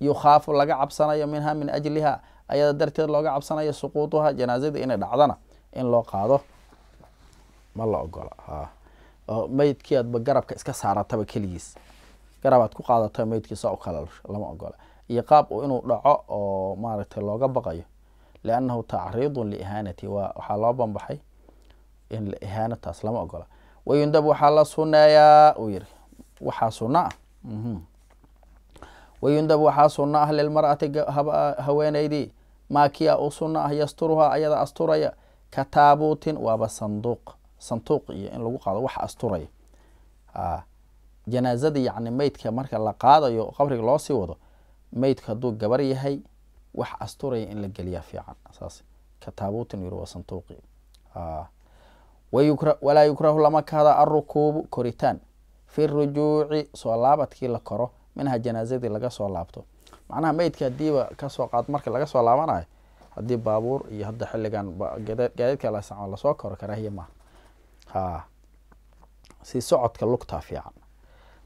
yukhaafu laga cabsanayo minha min ajliha ayada darteed looga cabsanayo suquutuha janaazadii inay dhacdana in loo qaado ma la ogola. Oo meydkii aadba garabka iska saarataba, keligiis garabaad ku qaadata meydkii saa u kala lama ogola, iyo qaab inuu dhaco oo maaragtay looga baqayo, liannahu tacriidun liihaanati, waa waxaa loo banbaxay in ihaanataas lama ogola. Wayundab waxaa la suneeyaa uu yihi, waxaa sunno ah, wayundab waxaa sunno ah lilmar'ati haweeneydii maakiya u sunno ah yasturuhaa ayada asturaya, ka taabuutin waaba sanduuq, sanduuq iyo in lagu qaado wax asturaya janaazada, yacni meydka marka la qaadayo qabriga loo sii wado, meydku hadduu gabar yahay wax asturaya in la geliyaa fiican, saas ka taabuutin yiri waa sanduuqi. Walaa yukrahu lama kahda alrukuubu koritaan fi rujuuci soo laabadkii la koro minha janaazadii laga soo laabto. Macnaha meydka hadiiba kasoo qaad marka laga soo laabanayo, haddii baabuur iyo hadda xilligan gaadiidka la saco lasoo koro, karaahiya maaha. Ha si socodka lugtaa fiican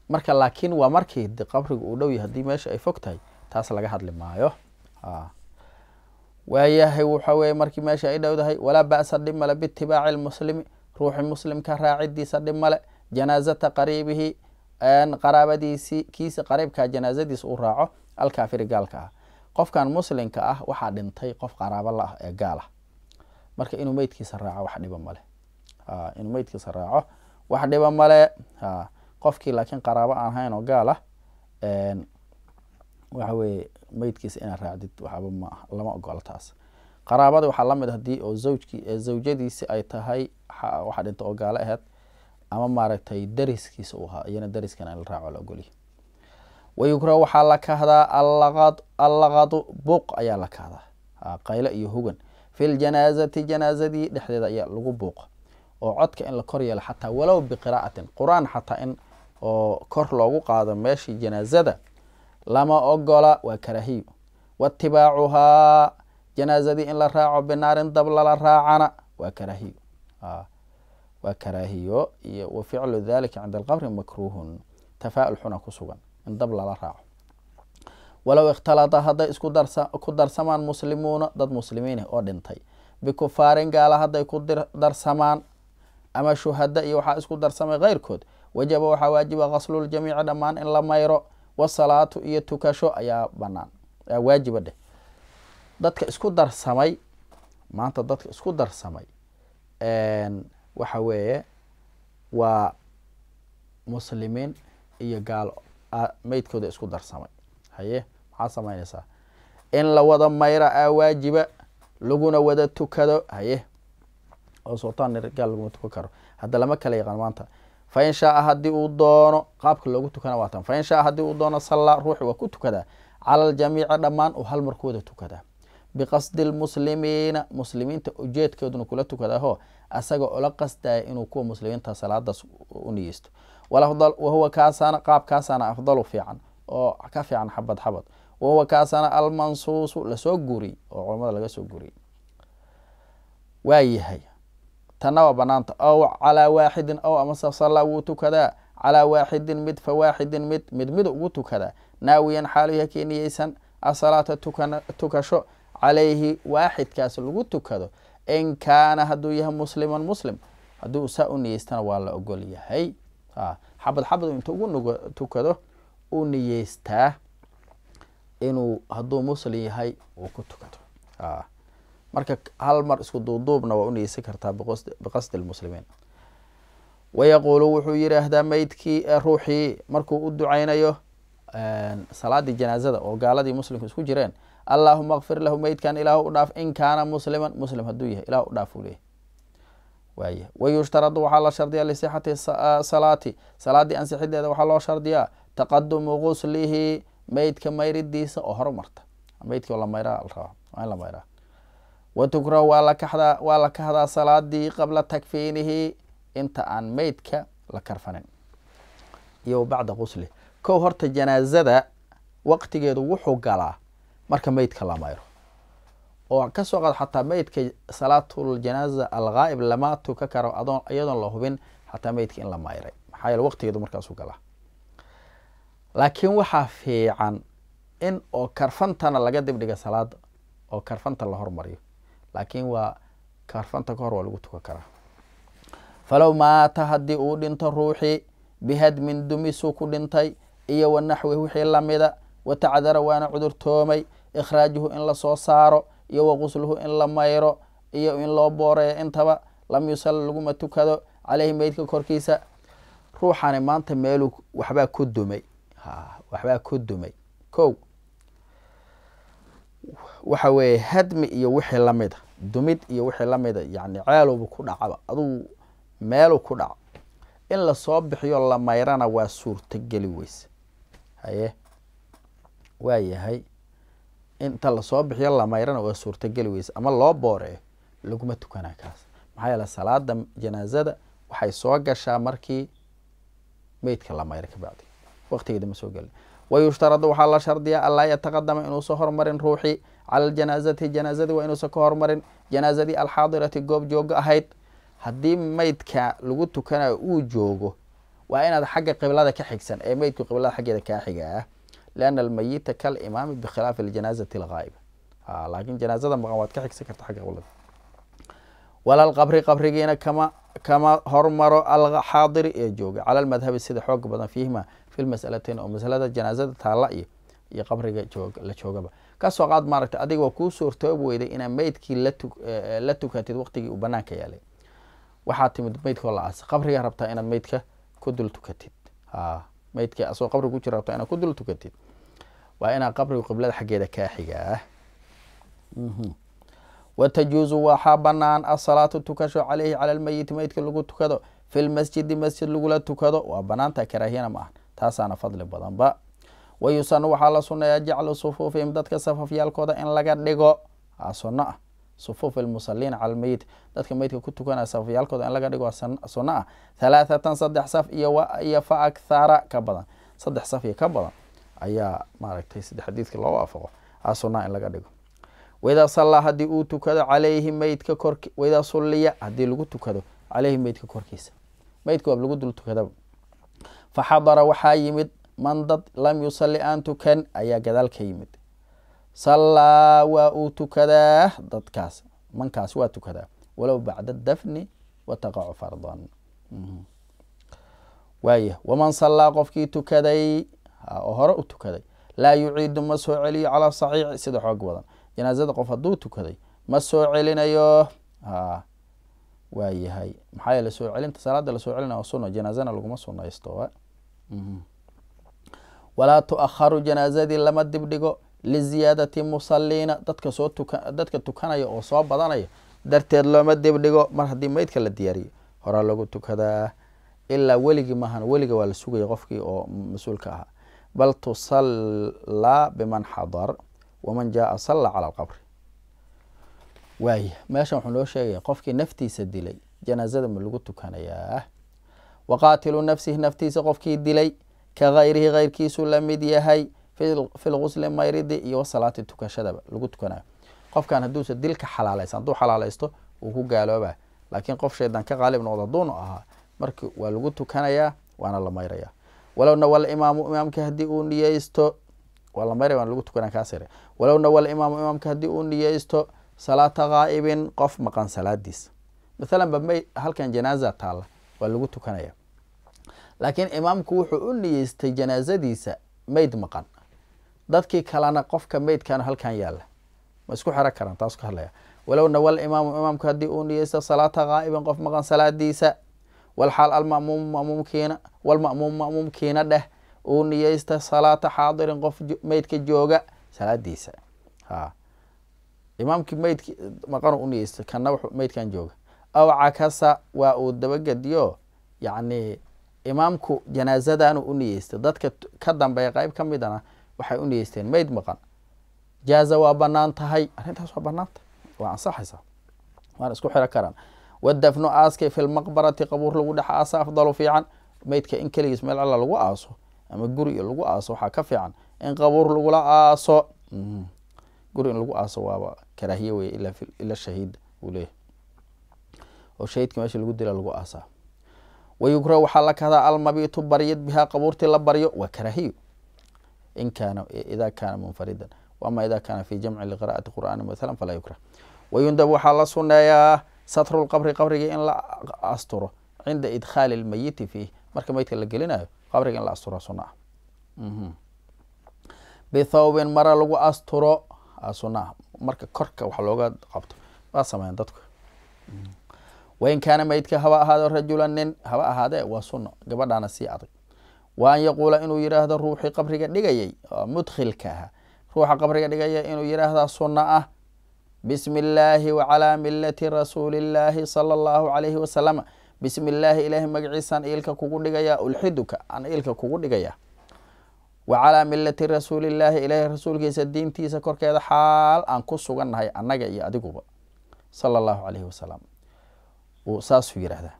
marka, laakiin waa markii de qabriga uu dhow yahay. Haddii meesha ay fog tahay, taas laga hadli maayo. Ha waayahay, waxa weye markii meesha ay dhowdahay. Walaa ba'sa dhib male biitibaaci lmuslimi ruuxi muslimka raacidiisa dhib male janaazata qariibihi qaraabadiisii kiisa qariibkaa janaazadiisa uu raaco alkaafiri gaalka ah. Qofkan muslimka ah waxaa dhintay qof qaraabo la ah ee gaal ah, marka inuu meydkiisa raaco wax dhiba male. Inuu meydkiisa raaco wax dhiba male. Ha qofkii laakiin qaraabo aan ahayn oo gaal ah, waxa weye meydkiisa inaad raacdid waxba ma lama ogola taas. Qaraabada waxaa lamid hadii oo zawjki zawjadiisi ay tahay waxa dhinta oo gaalo aheyd, ama maaragtay dariskiisa uu ahaa, iyana dariskana in la raaco la ogolyahy. Wayukrahu waxaa la kahdaa allaqad allaqadu buuq ayaa la kahdaa, qaylo iyo hugan fi ljanaazati janaazadii dhexdeeda ayaa lagu buuqa oo codka in la kor yeelo, xataa walow biqiraa'atin qur-aan xataa in oo kor loogu qaado meeshii janaazada lama ogola, waa karaahiyo. Waitibaacuhaa janaazadii in la raaco binaarin dab lala raacana waa karaahiyo, waa karaahiyo. Iyo wa ficlu dalika cinda alqabri makruuhun, tafaa-ul xuna ku sugan in dab lala raaco. Walow ikhtalata hadday isku darsa ku darsamaan muslimuuna dad muslimiin oo dhintay bikufaarin gaala hadday ku darsamaan ama shuhada iyo waxaa isku darsamay keyrkood, wajaba waxaa waajiba gasluljamiici dhammaan in la mayro, wasalaatu iyo tukasho ayaa banaan waajiba dheh. Dadka isku darsamay maanta, dadka isku darsamay waxa weeye waa muslimiin iyo gaalo meydkooda isku darsamay. Haye, maxaa samaynaysaa? In la wada mayra aa waajiba, laguna wada tukado. Haye, oo sultaan gaal laguma tukan karo, hadda lama kala yaqaan maanta. Fa in shaaa haddii uu doono, qaabka loogu tukana waa tan. Fa in shaaa haddii uu doono sallaa ruuxi waa ku tukadaa cala aljamiici dhammaan uu hal mar ku wada tukadaa, biqasdi lmuslimiina muslimiinta ujeedkooduna kula tukadaho, asaga ola qasdaya inuu kuwa muslimiinta salaadaas u niyeysto. Wahuwa kaasaana qaabkaasaana afdalu fiican oo ka fiican xabad xabad. Wahuwa kaasaana almansuusu lasoo guuriyey oo culamada laga soo guuriyey. Waa yahay, tanna waa banaanta. Aw calaa waaxidin aw amase sallaa wuu tukadaa calaa waaxidin mid fa waaxidin mid mid mid ugu tukadaa, naawiyan xaalu kii niyeysan asalaata tukan tukasho calayhi waaxidkaas lagu tukado, in kaana hadduu yahay musliman muslim. Haddii uu saa u niyeystana waa la ogol yahay. Xabad xabad inta ugu tukado u niyeystaa inuu hadduu muslim yahay uu ku tukado. Marka hal mar isku duuduubna waa u niyeysan kartaa biqasdi lmuslimiin. Wayaquulu wuxuu yidhaahdaa meydkii ruuxii markuu u duceynayo salaadii janaazada oo gaaladii muslimka isku jireen, allaahuma kfir lahu meydkan ilaah u dhaaf, in kaana musliman muslim hadduu yahay ilah u dhaaf uu leeyahy. Waaya, wayushtaradu waxaa la shardiyaa lisixati salaati salaadii ansixideeda waxaa loo shardiyaa taqadumu guslihi meydka mayridiisa oo horumarta. Meydka la mayraa la rabaa, waa in la mayraa. Wa tukrahu waa la kaxdaa, waa la kahdaa salaadii qabla takfiinihi inta aan meydka la karfanin iyo bacda guslih. Kow, horta janaazada waqtigeedu wuxuu galaa marka meydka la mayro oo kasoo qaad xataa meydka salaatuljanaaza alghaa'ib lama tuka karo adoon iyadoon la hubin xataa meydka in la mayray, maxaa yeele waqtigeedu markaasuu galaa. Laakiin waxaa fiican in oo karfantana laga dibdhiga salaada oo karfanta la hormariyo, laakiin waa karfanta ka hor waa lagu tukan karaa. Falow maata haddii uu dhinto ruuxii bihadmin dumisuu ku dhintay iyo wanaxwi wixii lamida, watacdara waana cudurtoomay ikhraajuhu in lasoo saaro iyo waqusluhu in la mayro iyo in loo booreeyo intaba, lam yusal laguma tukado caleyhi meydka korkiisa. Ruuxani maanta meeluu waxbaa ku dumay, waxbaa ku dumay. Ko waxa weeye hadmi iyo wixii lamida, dumid iyo wixii lamida, yani ceelowba ku dhacaba, aduu meeluu ku dhaco, in lasoo bixiyo la mayrana waa suurtogeli weyse. Haye, waa yahay, inta lasoo bixiyo la mayrana waa suurtogeli weyse ama loo booreeyo, laguma tukanaa kaas. Maxaa yeele salaada janaazada waxay soo gashaa markii meydka la mayro kabacdi, waqtigeeda ma soo gelin. Wayushtaradu waxaa la shardiyaa anlaa yataqadama inuusan hormarin ruuxii cala aljanaazati, janaazadii waa inuusan ka hormarin, janaazadii alxaadirati goob jooga ahayd. Haddii meydka lagu tukanayo uu joogo, waa inaad xagga qiblada ka xigsan ee meydku qiblada xaggeeda kaa xigaa, liana almayita kalimaami bikhilaafi aljanaazati alghaa'iba. Laakiin janaazada maqan waad ka xigsan karta xagga qiblada. Walalqabri qabrigiina kama hormaro alxaadiri ee jooga cala almadhabi sida xooga badan fiihima fi lmas'alateyn, oo masalada janaazada taalla iyo qabriga joog la joogaba. Kasoo qaad maaragtay adiga waa kuu suurtoobi weyday inaad meydkii la tukatid waqtigii uu banaanka yaalay, waxaa timid meydkoo la aasay, qabrigaa rabtaa inaad meydka ku dul tukatid. Meydka asagoo qabriga ku jira rabtaa inaad ku dul tukatid, waa inaad qabrigu qiblada xaggeeda kaa xigaa. Watajuuzu waxaa banaan asalaatu tukasho caleyhi cala lmayiti meydka lagu tukado fi lmasjidi, masjid lagula tukado waa banaanta, karaahiyana ma aha, taasaana fadli badanba. Wayusanu waxaa la suneeyaa jaclu sufuufihim dadka safafyaalkooda in laga dhigo, sunno ah, sufuuf almusaliina cala lmeyit, dadka meydka ku tukanaya safafyaalkooda in laga dhigo waa sunno ah, 3 saddex saf iyo fa akthara ka badan, saddex saf iyo ka badan ayaa maaragtay sida xadiidka loo waafaqo a sunnaha in laga dhigo. Waidaa sallaa haddii uu tukado caleyhi meydka kork, waidaa sulliya haddii lagu tukado caleyhi meydka korkiisa, meydka waab lagu dul tukadaba, fa xadara waxaa yimid man dad lam yusalli aan tukan ayaa gadaal ka yimid, sallaa waa uu tukadaa dadkaas, mankaas waa tukadaa walow bacda dafni wa taqacu fardan. Waaya waman sallaa qofkii tukaday oo hore u tukaday laa yuciidu ma soo celiyo calaa saxiixi sida xoog badan. Janaazada qof hadduu tukaday ma soo celinayo. Waa yahay, maxaa yeele soo celinta salaada lasoo celinayo waa sunno, janaazana laguma sunaysto. Walaa tuakharu janaazadii lama dibdhigo liziyaadati musaliina, dadka soo tuka dadka tukanaya oo soo badanaya darteed looma dibdhigo. Mar haddii meydka la diyaariyo horaa loogu tukadaa, ilaa weligii maahan, weliga waa la sugaya qofkii oo mas-uulka ahaa. Bal tusallaa biman xadar waman jaaa salla cala alqabri. Waaya meeshan wuxuu noo sheegaya qofkii naftiisa dilay janaazada ma lagu tukanayaa. Waqaatilu nafsihi naftiisa qofkii dilay ka hayrihi hayrkiisu la mid yahay fi lgusli mayridi iyo wasalaati tukashadaba lagu tukanayo. Qofkan hadduusa dilka xalaalaysan, hadduu xalaalaysto wuu ku gaaloobaa, laakiin qof shaydaan ka qaalib noqdo hadduunu ahaa marka waa lagu tukanayaa waana la mayraya. Walow nawal imaamu imaamka haddii uu niyeysto waa la mayraya waana lagu tukanaya kaasire. Walow nawal imaamu imaamka haddii uu niyeysto salaata ghaa'ibin qof maqan salaadiisa, mathalan ba may halkan janaaza taalla waa lagu tukanaya, laakiin imaamku wuxuu u niyeystay janaazadiisa meyd maqan, dadkii kalena qofka meydkana halkan yaalla ma isku xiro karaan, taas ka hadlaya. Walow nawal imaamu imaamku haddii uu niyeysto salaata ghaa'ibin qof maqan salaadiisa, walxaal alma'muumu ma'muumkiina walma'muum ma'muumkiina dheh uu niyeysta salaata xaadirin qof meydka jooga salaadiisa. Imaamkii meydki maqanu u niyeystay, kana wuxuu meydkan jooga, aw cakasa waa uu dabagediyo, yacni imaamku janaazadaanu u niyeystay, dadka ka dambeeya qayb ka midana waxay u niyeysteen meyd maqan, jaaza waa banaan tahay arrintaas, waa banaan tahay, waa ansaxaysaa, waana isku xiro karaan. Wadafnu aaskay fi lmaqbarati qabuur lagu dhex aasa afdalu fiican, meydka in keligiis meel alla lagu aaso ama guri lagu aaso waxaa ka fiican in qabuur lagula aaso. Guri in lagu aaso waaba karaahiye wey, ila shahiid uu leeyahay oo shahiidka meesha lagu dila lagu aasaa. Wayukrahu waxaa la kahdaa almabiitu baryid bihaa qabuurtii la baryo waa karaahiyo, in kaana ida kaana munfaridan, wama ida kaana fi jamcin liqira'ati qur'aani mathalan falaa yukrah. Wayundab waxaa la suneeyaa satru lqabri qabriga in la asturo cinda idkhaali lmayiti fiih, marka meydka la gelinayo qabriga in la asturo sunna ah, bithawbin mara lagu asturo sunna ah, marka korka wax looga qabto waa sameeyaan dadku. Wain kaana meydka haba ahaado rajulan nin haba ahaadee waa sunno, gabadhaana sii adag. Wa an yaquula inuu yidhaahdo ruuxii qabriga dhigayay mudkhilka ahaa, ruuxa qabriga dhigaya inuu yidhaahdaa sunno ah, bismi illaahi wacalaa millati rasuulillaahi sala allahu calayhi wasalam, bismi illaahi ilaahi magaciisaan iilka kugu dhigayaa, ulxiduka aan iilka kugu dhigayaa, wa calaa millati rasuulillaahi ilaahi rasuulkiisa diintiisa korkeeda xaal aan ku sugannahay annaga iyo adiguba sala allahu calayhi wasalam. Saasuu yidhaahdaa.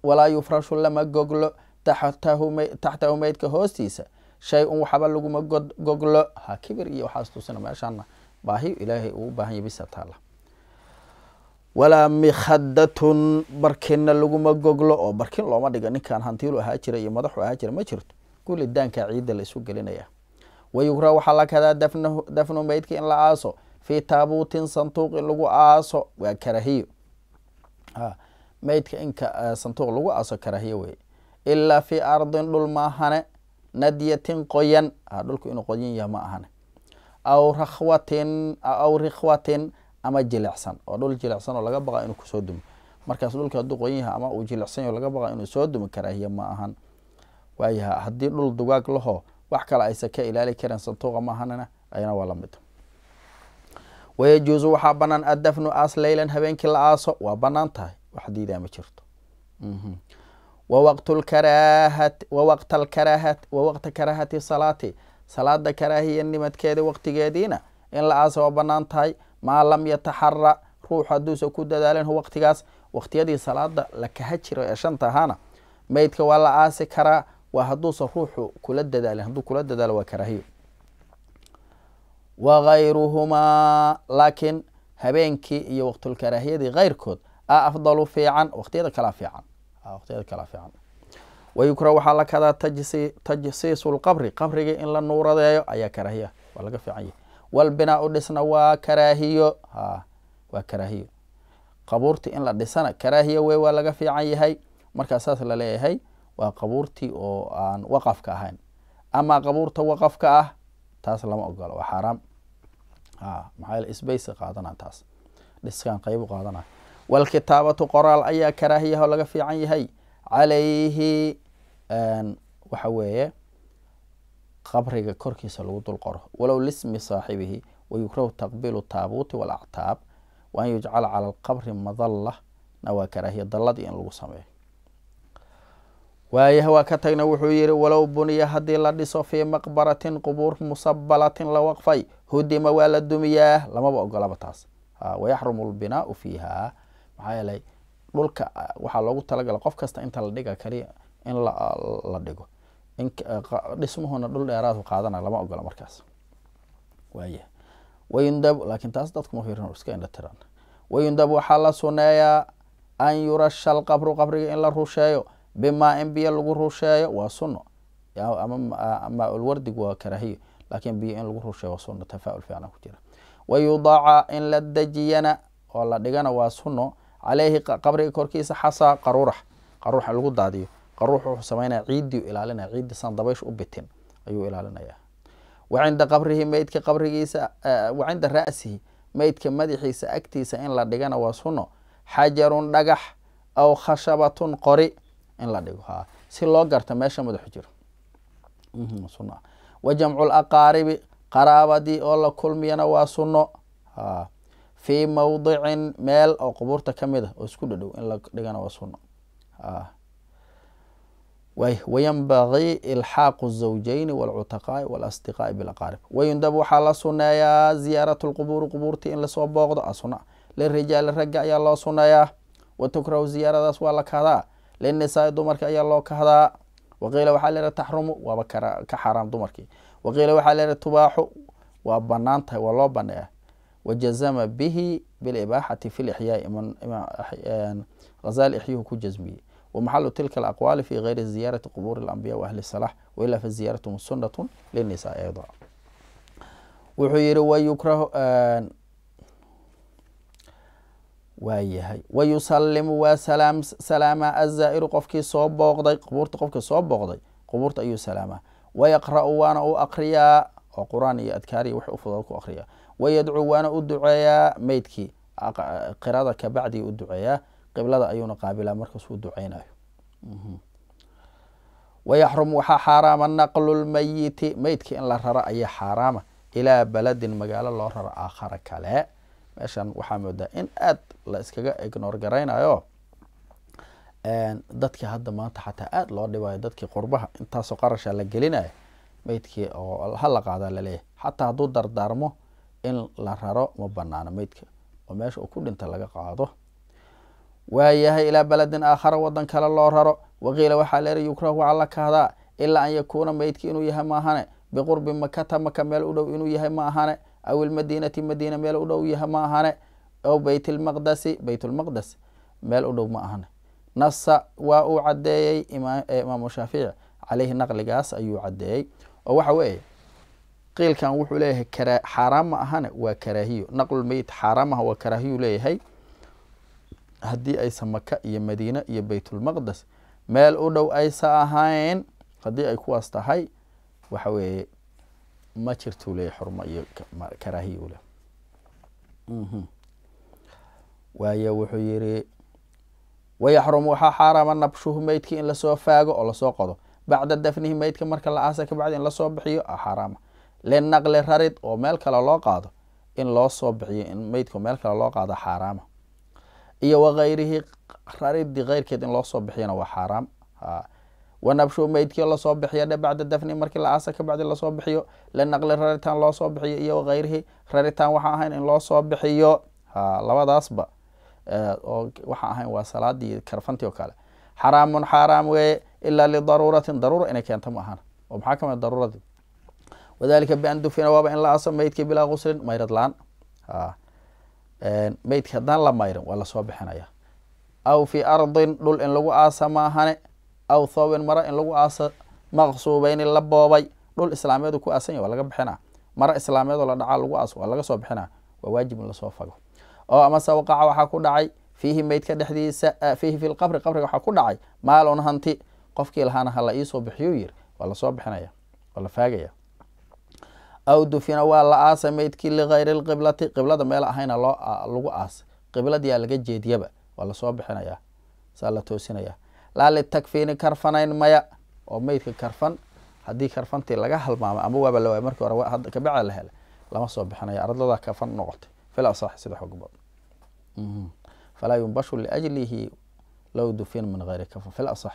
Walaa yufrashu, lama goglo, taxtahu meydka hoostiisa shay-un, waxba laguma goglo. Ha kibir iyo waxaas tusina, meeshaana baahi Ilaahay uu u baahan yahy bisa taala. Walaa mikhadatun, barkinna laguma goglo, oo barkin looma dhigo. Ninkan hantiilu ahaa jira iyo madaxu ahaa jira ma jirto, kulli daankaa ciidda la isu gelinaya. Wayukrahu, waxaa la kadaa, dafnu meydka in la aaso fii taabuutin, sanduuq in lagu aaso waa karahiyo. Meydka in sanduuq lagu aaso karahiyo wey, ilaa fii ardin, dhul maahane, nadyatin, qoyan. Dhulku inuu qoyan yahay ma ahane, aw rakhwatin, aw rikhwatin, ama jilicsan, oo dhul jilicsan oo laga baqa inuu kusoo dumo. Markaas dhulka hadduu qoyan yahay ama uu jilicsan yaho laga baqa inuu soo dumo, karaahiye ma ahan. Waayaha, haddii dhul dugaag laho wax kale aysan ka ilaali karin sanduuqa maahanana, ayana waa lamid. Wayajuusu, waxaa banaan, addafnu, aas, leylan, habeenkii la aaso waa banaan tahay, wax diidaa ma jirto. Wawaqt lkarahat wawaqta alkarahat wawaqta karaahati salaati, salaada karaahiya nimadkeeda waqtigeediina in la aaso waa banaan tahay, maa lam yataxara, ruux hadduusan ku dadaalin waqtigaas. Waqtiyadii salaada la kaha jiro ee shanta ahaana meydka waa la aasi karaa, waa hadduusan ruuxu kula dadaalin. Hadduu kula dadaalo waa karaahiyo. Wagayruhumaa, laakiin habeenkii iyo waqtulkaraahiyadii keyrkood, a afdalu, fiican, waqtiyada kalaa fiican, waqtiyada kalaa fiican. Wayukrah, waxaa la kadaa, tajsiisu lqabri, qabriga in la nuuradeeyo ayaa karaahiya, waa laga fiican yahy. Walbinaau, dhisna waa karaahiyo, waa karaahiyo. Qabuurti in la dhisana karaahiyo wey, waa laga fiican yahay. Markaa saas laleeyahay waa qabuurtii oo aan waqafka ahayn. Ama qabuurta waqafka ah taas lama ogolo, waa xaaraam. Maxaa yeele sbace qaadana, taas dhiskaan qaybu qaadana. Walkitaabatu, qoraal ayaa karaahiyaha oo laga fiican yahay, calayhi, waxa weeye qabriga korkiisa lagu dul qoro, walow lismi saaxibihi. Wayukrahu taqbiilu taabuuti walactaab, wa an yujcala cala alqabri madalla na waa karaahiya, dalladii in lagu sameeyo. Waayaha, waa ka tagna. Wuxuu yihi: walow buniya, haddii la dhiso, fii maqbaratin, qubuur, musabalatin, la waqfay, hudima, waa la dumiyaa, lamaba ogolaba taas. Wayaxrumu lbinaau fiiha, maxaa yeelay dhulka waxaa loogu talagala qof kasta inta la dhiga kaliya in la dhigo, dhismuhuna dhul dheeraadu qaadana, lama ogola markaas. Waayah, wayundab, laakiin taas dadku ma fiirin, iska indha tiran. Wayundab, waxaa la suneeyaa, an yurasha alqabru, qabriga in la rusheeyo, bimaa in biyo lagu rusheeyo waa sunno. Ama maa-ulwardigu waa karaahiyo, laakiin biyo in lagu rusheeyo waa sunno, tafaa-ul fiican ku jira. Wayudaca, in la dejiyana oo la dhigana waa sunno, caleyhi, qabriga korkiisa, xasaa, qaruurax, qaruux in lagu daadiyo. Qaruux wuxuu sameynaya ciiddii ilaalinaya, ciiddii san dabaysh u bitin ayuu ilaalinaya. Wa cinda qabrihi, meydka qabrigiisa, wa cinda ra'sihi, meydka madaxiisa agtiisa in la dhigana waa sunno, xajarun, dhagax, aw khashabatun, qori in la dhigo, ha si loo garto meesha madaxu jiro sunno. Wa jamcu laqaaribi, qaraabadii oo la kulmiyana waa sunno, ha fii mawdicin, meel oo qubuurta ka mid a oo isku dhadhow in la dhigana waa sunno. Way wayanbagii ilxaaqu الزawjeyni wاlcutaqaai walasdiqaai bilaqaarib. Wayundab, waxaa la suneeyaa, ziyaaratu lqubuuri, qubuurtii in lasoo booqdo a suna, lirijaali, ragga ayaa loo suneeyaa. Watukrahu, ziyaaradaas waa la kahdaa, linisaai, dumarka ayaa loo kahdaa. Waqiila, waxaa leeha, taxrumu, waaba ka xaaraam dumarkii. Waqiila, waxaa leeha, tubaaxu, waa banaan tahay, waa loo baneeya. Wajazama bihi bilibaaxati fi lixyaai, Ghazali ixyuhu ku jazmiyey. Wamaxalu tilka alaqwaali fi gayri ziyaarati qubuuri alambiya wa ahli salax, wailaa fa ziyaaratuhum sunnatu linisaa ayda. Wuxuu yihi wayukrahu, waa yahay, wayusalimu, waa salaam salaamaa, azaa'iru, qofkii soo booqday qubuurta, qofkii soo booqday qubuurta ayuu salaamaa. Wayaqra'u, waana u akriyaa oo qur-aan iyo adkaariya wax u fudud ku akriyaa. Wayadcuu, waana u duceeyaa meydkii, qirada kabacdii u duceeyaa, qiblada ayuuna qaabilaa markaasuu duceynayo. Wayaxrum, waxaa xaaraama, naqlu lmayiti, meydkii in la raro ayaa xaaraama, ilaa baladin, magaalo loo raro, aakhara, kale. Meeshan waxaa moodaa in aad la iskaga ignore garaynayo dadkii hadda maanta, xataa aada loo dhibayo dadkii qurbaha, intaasoo qarasha la gelinayo meydkii oo hala qaadaa laleeyahay. Xataa hadduu dardaarmo in la raro ma banaano meydka oo meesha uu ku dhinta laga qaado. Waayahay, ilaa beledin aakhara, wadan kale loo raro. Waqiila waxaa leeray yukrahu, waxaa la kahdaa ilaa an yakuuna meydki inuu yahay maahane biqurbi Makata, Maka meel u dhow inuu yahay ma ahane, aw ilmadiinati, Madiina meel u dhow yahay ma ahane, aw Beyt lmaqdasi, Beyt lmaqdes meel u dhow ma ahane. Nasa waa uu cadeeyey Imaamu Shaafici caleyhi, naqligaas ayuu cadeeyey. Oo waxa weeye qiilkan wuxuu leeyahay xaaraam ma ahane, waa karaahiyo. Naqlulmeyit xaaraam maha, waa karaahiyu leeyahay haddii aysan Maka iyo Madiine iyo Beytulmaqdes meel u dhow aysa ahayn. Haddii ay kuwaas tahay, waxa weeye ma jirtuu leeyahy xurmo iyo karaahiya u leh. Waayo wuxuu yihi wayaxrumu, waxaa xaaraama nabshuhu, meydkii in lasoo faago oo lasoo qodo, bacda dafnihi, meydka marka la aasa kabacdi in lasoo bixiyo xaaraama, linaqli, rarid oo meel kale loo qaado, in loo soo bixiyo, in meydka meel kale loo qaado xaaraama, iyo wakayrihi, raridii keyrkeed in loo soo bixiyana waa xaaraam. Wanabshuhu, meydkii lasoo bixiyo dhe bacda dafnihi, markii la aasa kabacdi lasoo bixiyo, linaqli, raritaan loo soo bixiyo, iyo wakayrihi, raritaan waxa ahayn in loo soo bixiyo, labadaasba oo waxa ahayn waa salaadii karfantii oo kale, xaraamun, xaaraam weeye, ilaa lidaruuratin, daruura inay keento ma ahan. Oo maxaa kamid daruuradii? Wadalika bian dufina, waaba in la aaso meydkii bilaa guslin, mayrad laan. Meydki haddaan la mayrin waa lasoo bixinaya. Aw fi ardin, dhul in lagu aasa maahane, aw thoobin, maro in lagu aasa, maqsuubeyni, la boobay. Dhul islaameedu ku aasan yahy waa laga bixinaa, maro islaameedoo la dhacaa lagu aaso waa laga soo bixinaa, waa waajib in lasoo fago. Oo amase waqaca, waxaa ku dhacay fiihi, meydka dhexdiisa, fiihi fi lqabri, qabriga waxaa ku dhacay maalon, hanti, qofkii lahaana hala iisoo bixiyuu yiri, waa lasoo bixinaya, waa la faagaya. Aw dufina, waa la aasay meydkii ligayri lqiblati, qiblada meel ahayna loo lagu aasay, qibladiyaa laga jeediyaba, waa lasoo bixinaya, saa la toosinaya. Laa litakfiini, karfanayn maya. Oo meydka karfan haddii karfantii laga halmaamay ama waaba la waayay markii hore, hadda kabacda la helay, lama soo bixinaya, ardada kafan noqotay fil asax, sida xoog badan. Falaa yumbashu liajlihi low dufina min gayri kafan fil asax.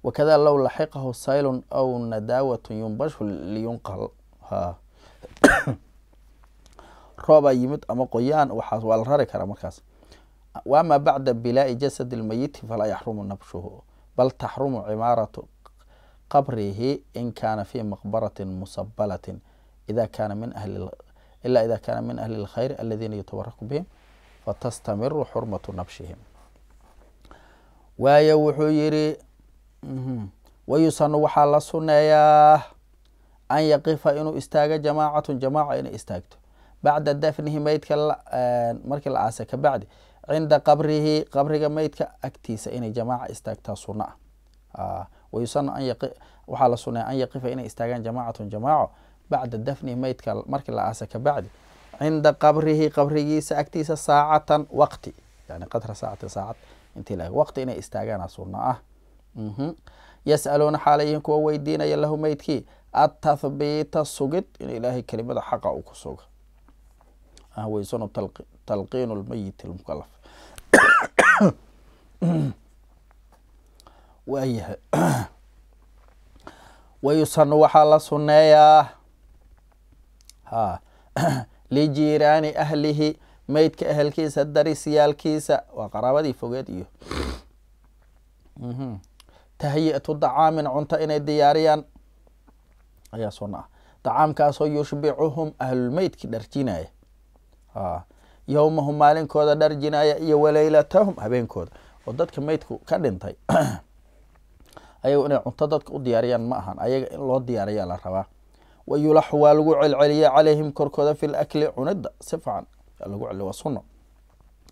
Wakada low laxiqahu saylun aw nadaawatun yumbashu liyunqal. Ha roobaa yimid ama qoyaan, waxaas waa la rari karaa markaas. Wama bacda bilaa'i jasad lmayiti falaa yaxrumu nabshuhu, bal taxrumu cimaaratu qabrihi in kaana fi maqbaratin musabalatin ida kana min ahli, ila ida kana min ahli اlkhayr aladina yutabaraku bihim fatastamiru xurmatu nabshihim. Waayo wuxuu yihi wayusanu, waxaa la suneeyaa an yaqifa, inuu istaago, jamaacatun, jamaaca inay istaagto, bacda dafnihi, meydka markii la aasay kabacdi, cinda qabrihi, qabriga meydka agtiisa inay jamaaca istaagtaa sunno ah. Wayusanu, waxaa la suneeya an yaqifa, inay istaagaan, jamaacatun, jamaaco, bacda dafnihi, meydka markii la aasay kabacdi, cinda qabrihi, qabrigiisa agtiisa, saacatan, waqti, yani qadra saacatin, saacad intii la waqti inay istaagaana sunno ah. Yas'aluuna, xaalayihin kuwa weydiinaya, lahu, meydkii, atathbiita, sugid, in Ilaahay kelimada xaqa uu ku sugo. Waysanu talqiinu lmayit lmukalaf. Waayahay, wayusanu, waxaa la suneeyaa ha lijiiraani ahlihi, meydka ehelkiisa darisyaalkiisa, waa qaraabadii fogeed, iyo tahyi'atu dacaamin, cunto inay diyaariyaan ayaa sunna ah, dacaamkaasoo yushbicuhum, ahlulmeydki dharjinaya, yowmahum, maalinkooda dharjinaya, iyo waleylatahum, habeenkooda. Oo dadka meydku ka dhintay ayaga inay cunto dadka u diyaariyaan ma ahan, ayaga in loo diyaariyaa la rabaa. Wayulaxu, waa lagu celceliya, calayhim, korkooda, fi lakli, cunida si fican lagu celiyo, waa sunno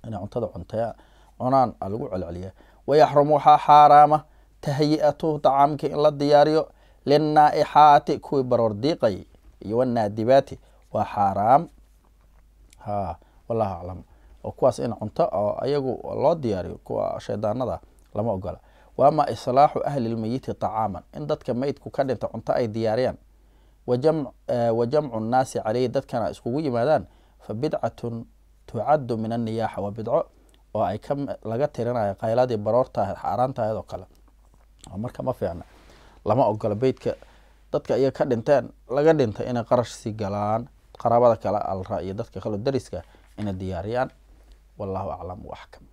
inay cuntada cunteya cunaan a lagu celceliya. Wayaxrumu, waxaa xaaraama tahyi'atuhu, dacaamkii in la diyaariyo, linnaa'ixaati, kuwii baroor diiqayay, iyo wanaadibaati, waa xaaraam. Ha, wallahu aclam. Oo kuwaas in cunto oo ayagu loo diyaariyo, kuwa shaydaanada, lama ogola. Waama islaaxu ahli lmeyiti طacaaman, in dadka meydku ka dhinta cunto ay diyaariyaan, wa jamcu nnaasi caleyhi, dadkana iskugu yimaadaan, fa bidcatun tucaddu min anniyaaxa, waa bidco oo ay ka laga tirinayo qayladii baroorta ahayd, xaaraanta ahayd oo kale. Marka ma fiicna, lama ogola beydka dadka iyaga ka dhinteen, laga dhintay, inay qarash sii galaan. Qaraabada kale alra iyo dadka kale dariska inay diyaariyaan. Wallahu aclam waaxkam.